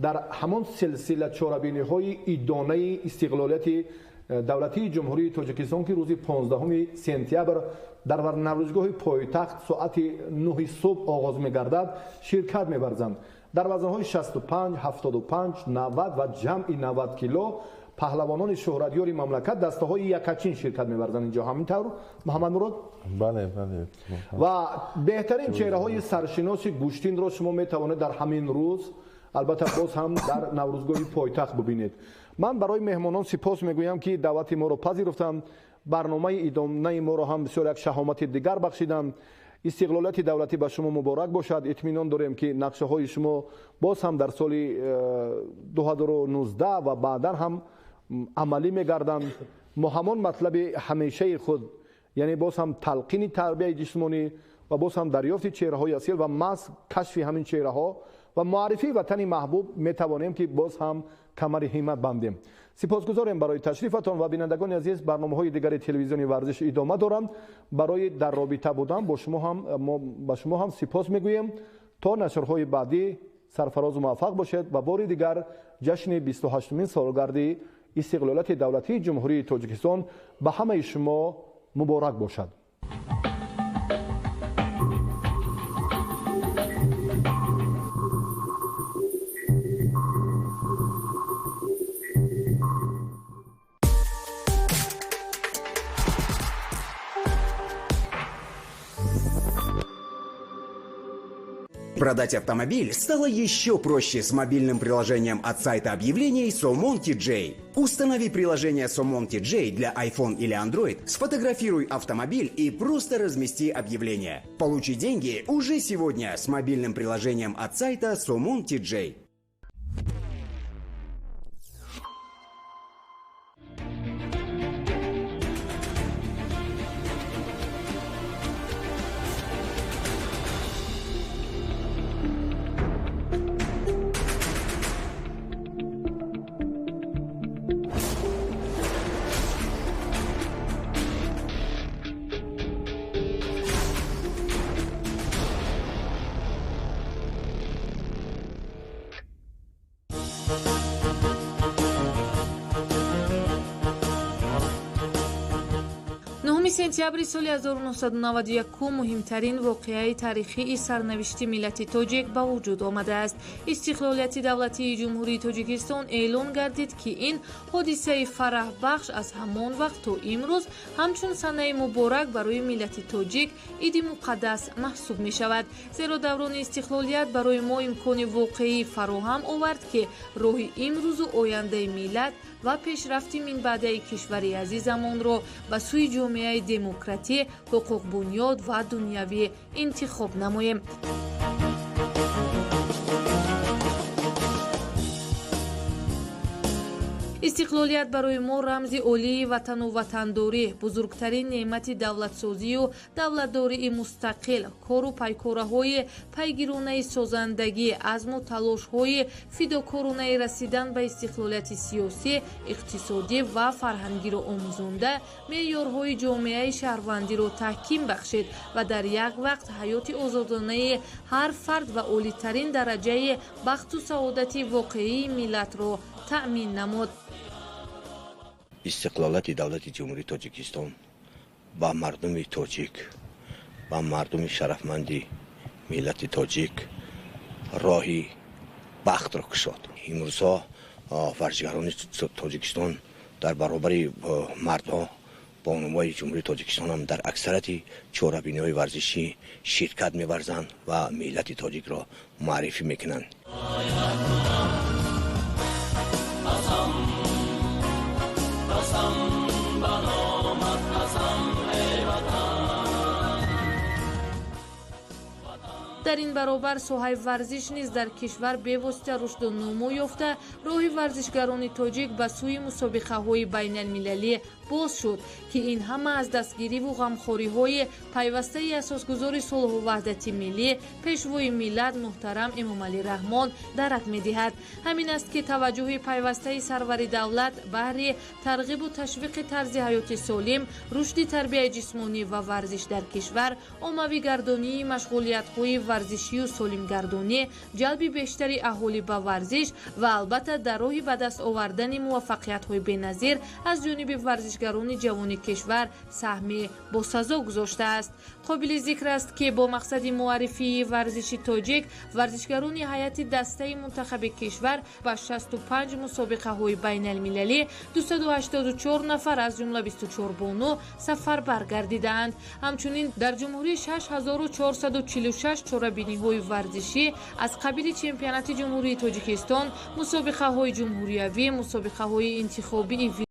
Speaker 1: дар ҳамон силсила чорабиниҳои идонаи истиқлолияти давлатии Ҷумҳурии Тоҷикистон, ки рӯзи 15 сентябр дар наврӯзгоҳи пойтахт соати 9 субҳ оғоз мегардад, ширкат меварзанд. Дар вазнҳои 65, 75, 90 ва ҷамъи 90 кило паҳлавонони шӯҳратёри мамлакат дастаҳои якачин ширкат меварзанд. Инҷо ҳамин тавр, Муҳаммадмурод?
Speaker 6: Бале, бале.
Speaker 1: Ва беҳтарин чеҳраҳои саршиноси гӯштинро шумо метавонед дар ҳамин рӯз, албатта боз ҳам дар Наврӯзгоҳи пойтахт бибинед. Ман барои меҳмонон сипос мегӯям, ки даъвати моро пазируфтанд, барномаи идомаи моро ҳам бисёр як шаҳомати дигар бахшиданд. Истиқлолияти давлатӣ ба шумо муборак бошад. Итминон дорем, ки нақшаҳои шумо боз ҳам дар соли 2019 ва баъдан ҳам амалӣ мегарданд. Мо ҳамон матлаби ҳамешаи худ, яъне боз ҳам талқини тарбияи ҷисмонӣ ва боз ҳам дарёфти чеҳраҳои асил ва маҳз кашфи ҳамин чеҳраҳо ва муаррифии ватани маҳбуб метавонем, ки боз ҳам камари ҳиммат бандем. Сипосгузорем барои ташрифатон ва бинандагони азиз, барномаҳои дигари телевизиони варзиш идома доранд. Барои дар робита будан бо шумо ҳам мо ба шумо ҳам сипос мегӯем. То нашрҳои баъдӣ сарфарозу муваффақ бошед ва бори дигар ҷашни 28-умин солгарди истиқлолияти давлатии Ҷумҳурии Тоҷикистон ба ҳамаи шумо муборак бошад.
Speaker 3: Продать автомобиль стало еще проще с мобильным приложением от сайта объявлений Somon TJ. Установи приложение Somon TJ для iPhone или Android, сфотографируй автомобиль и просто размести объявление. Получи деньги уже сегодня с мобильным приложением от сайта Somon TJ.
Speaker 22: Сентябри соли 1991 муҳимтарин воқеаи таърихии сарнавишти миллати тоҷик ба вуҷуд омадааст. Истиқлолияти давлатии Ҷумҳурии Тоҷикистон эълон гардид, ки ин ҳодисаи фараҳбахш аз ҳамон вақт то имрӯз ҳамчун санаи муборак барои миллати тоҷик иди муқаддас маҳсуб мешавад. Зеро даврони истиқлолият барои мо имкони воқеӣ фароҳам овард, ки роҳи имрӯзу ояндаи миллат ва пешрафти минбаъдаи кишвари азизамонро ба сӯи ҷомеаи демократӣ, ҳуқуқбунёд ва дунявӣ интихоб намоем. Истиқлолият барои мо рамзи олии ватану ватандорӣ, бузургтарин неъмати давлатсозию давлатдории мустақил, кору пайкораҳои пайгиронаи созандагӣ, азму талошҳои фидокоронаи расидан ба истиқлолияти сиёсӣ, иқтисодӣ ва фарҳангиро омӯзонда, меъёрҳои ҷомеаи шаҳрвандиро таҳким бахшид ва дар як вақт ҳаёти озодонаи ҳар фард ва олитарин дараҷаи бахту саодати воқеии миллатро таъмин намуд.
Speaker 23: Истиқлолияти давлати Ҷумҳурии Тоҷикистон ба мардуми тоҷик, ба мардуми шарафманди миллати тоҷик роҳи бахтро кушод. Имрӯзҳо варзишгарони Тоҷикистон дар баробари мардҳо бонувои Ҷумҳурии Тоҷикистон ҳам дар аксарияти чорабиниҳои варзишӣ ширкат меварзанд ва миллати тоҷикро муаррифӣ мекунанд.
Speaker 22: Дар ин баробар соҳаи варзиш низ дар кишвар бевосита рушду нумӯ ёфта, роҳи варзишгарони тоҷик ба сӯи мусобиқаҳои байналмилалӣ боз шуд, ки ин ҳама аз дастгириву ғамхориҳои пайвастаи асосгузори сулҳу ваҳдати миллӣ, пешвои миллат муҳтарам Эмомалӣ Раҳмон дарак медиҳад. Ҳамин аст, ки таваҷҷӯҳи пайвастаи сарвари давлат баҳри тарғибу ташвиқи тарзи ҳаёти солим, рушди тарбияи ҷисмонӣ ва варзиш дар кишвар, оммавигардонии машғулиятҳои варзишию солимгардонӣ, ҷалби бештари аҳолӣ ба варзиш ва албатта дар роҳи ба даст овардани муваффақиятҳои беназир аз ҷониби варзишгарони ҷавони кишвар саҳми босазо гузоштааст. Қобили зикр аст, ки бо мақсади муаррифии варзиши тоҷик варзишгарони ҳайати дастаи мунтахаби кишвар ба 65 мусобиқаҳои байналмилалӣ 284 нафар, аз ҷумла 24 бону, сафарбар гардидаанд. Ҳамчунин дар ҷумҳурӣ 6446 чорабиниҳои варзишӣ аз қабили чемпионати Ҷумҳурии Тоҷикистон, мусобиқаҳои ҷумҳуриявӣ, мусобиқаҳои интихобии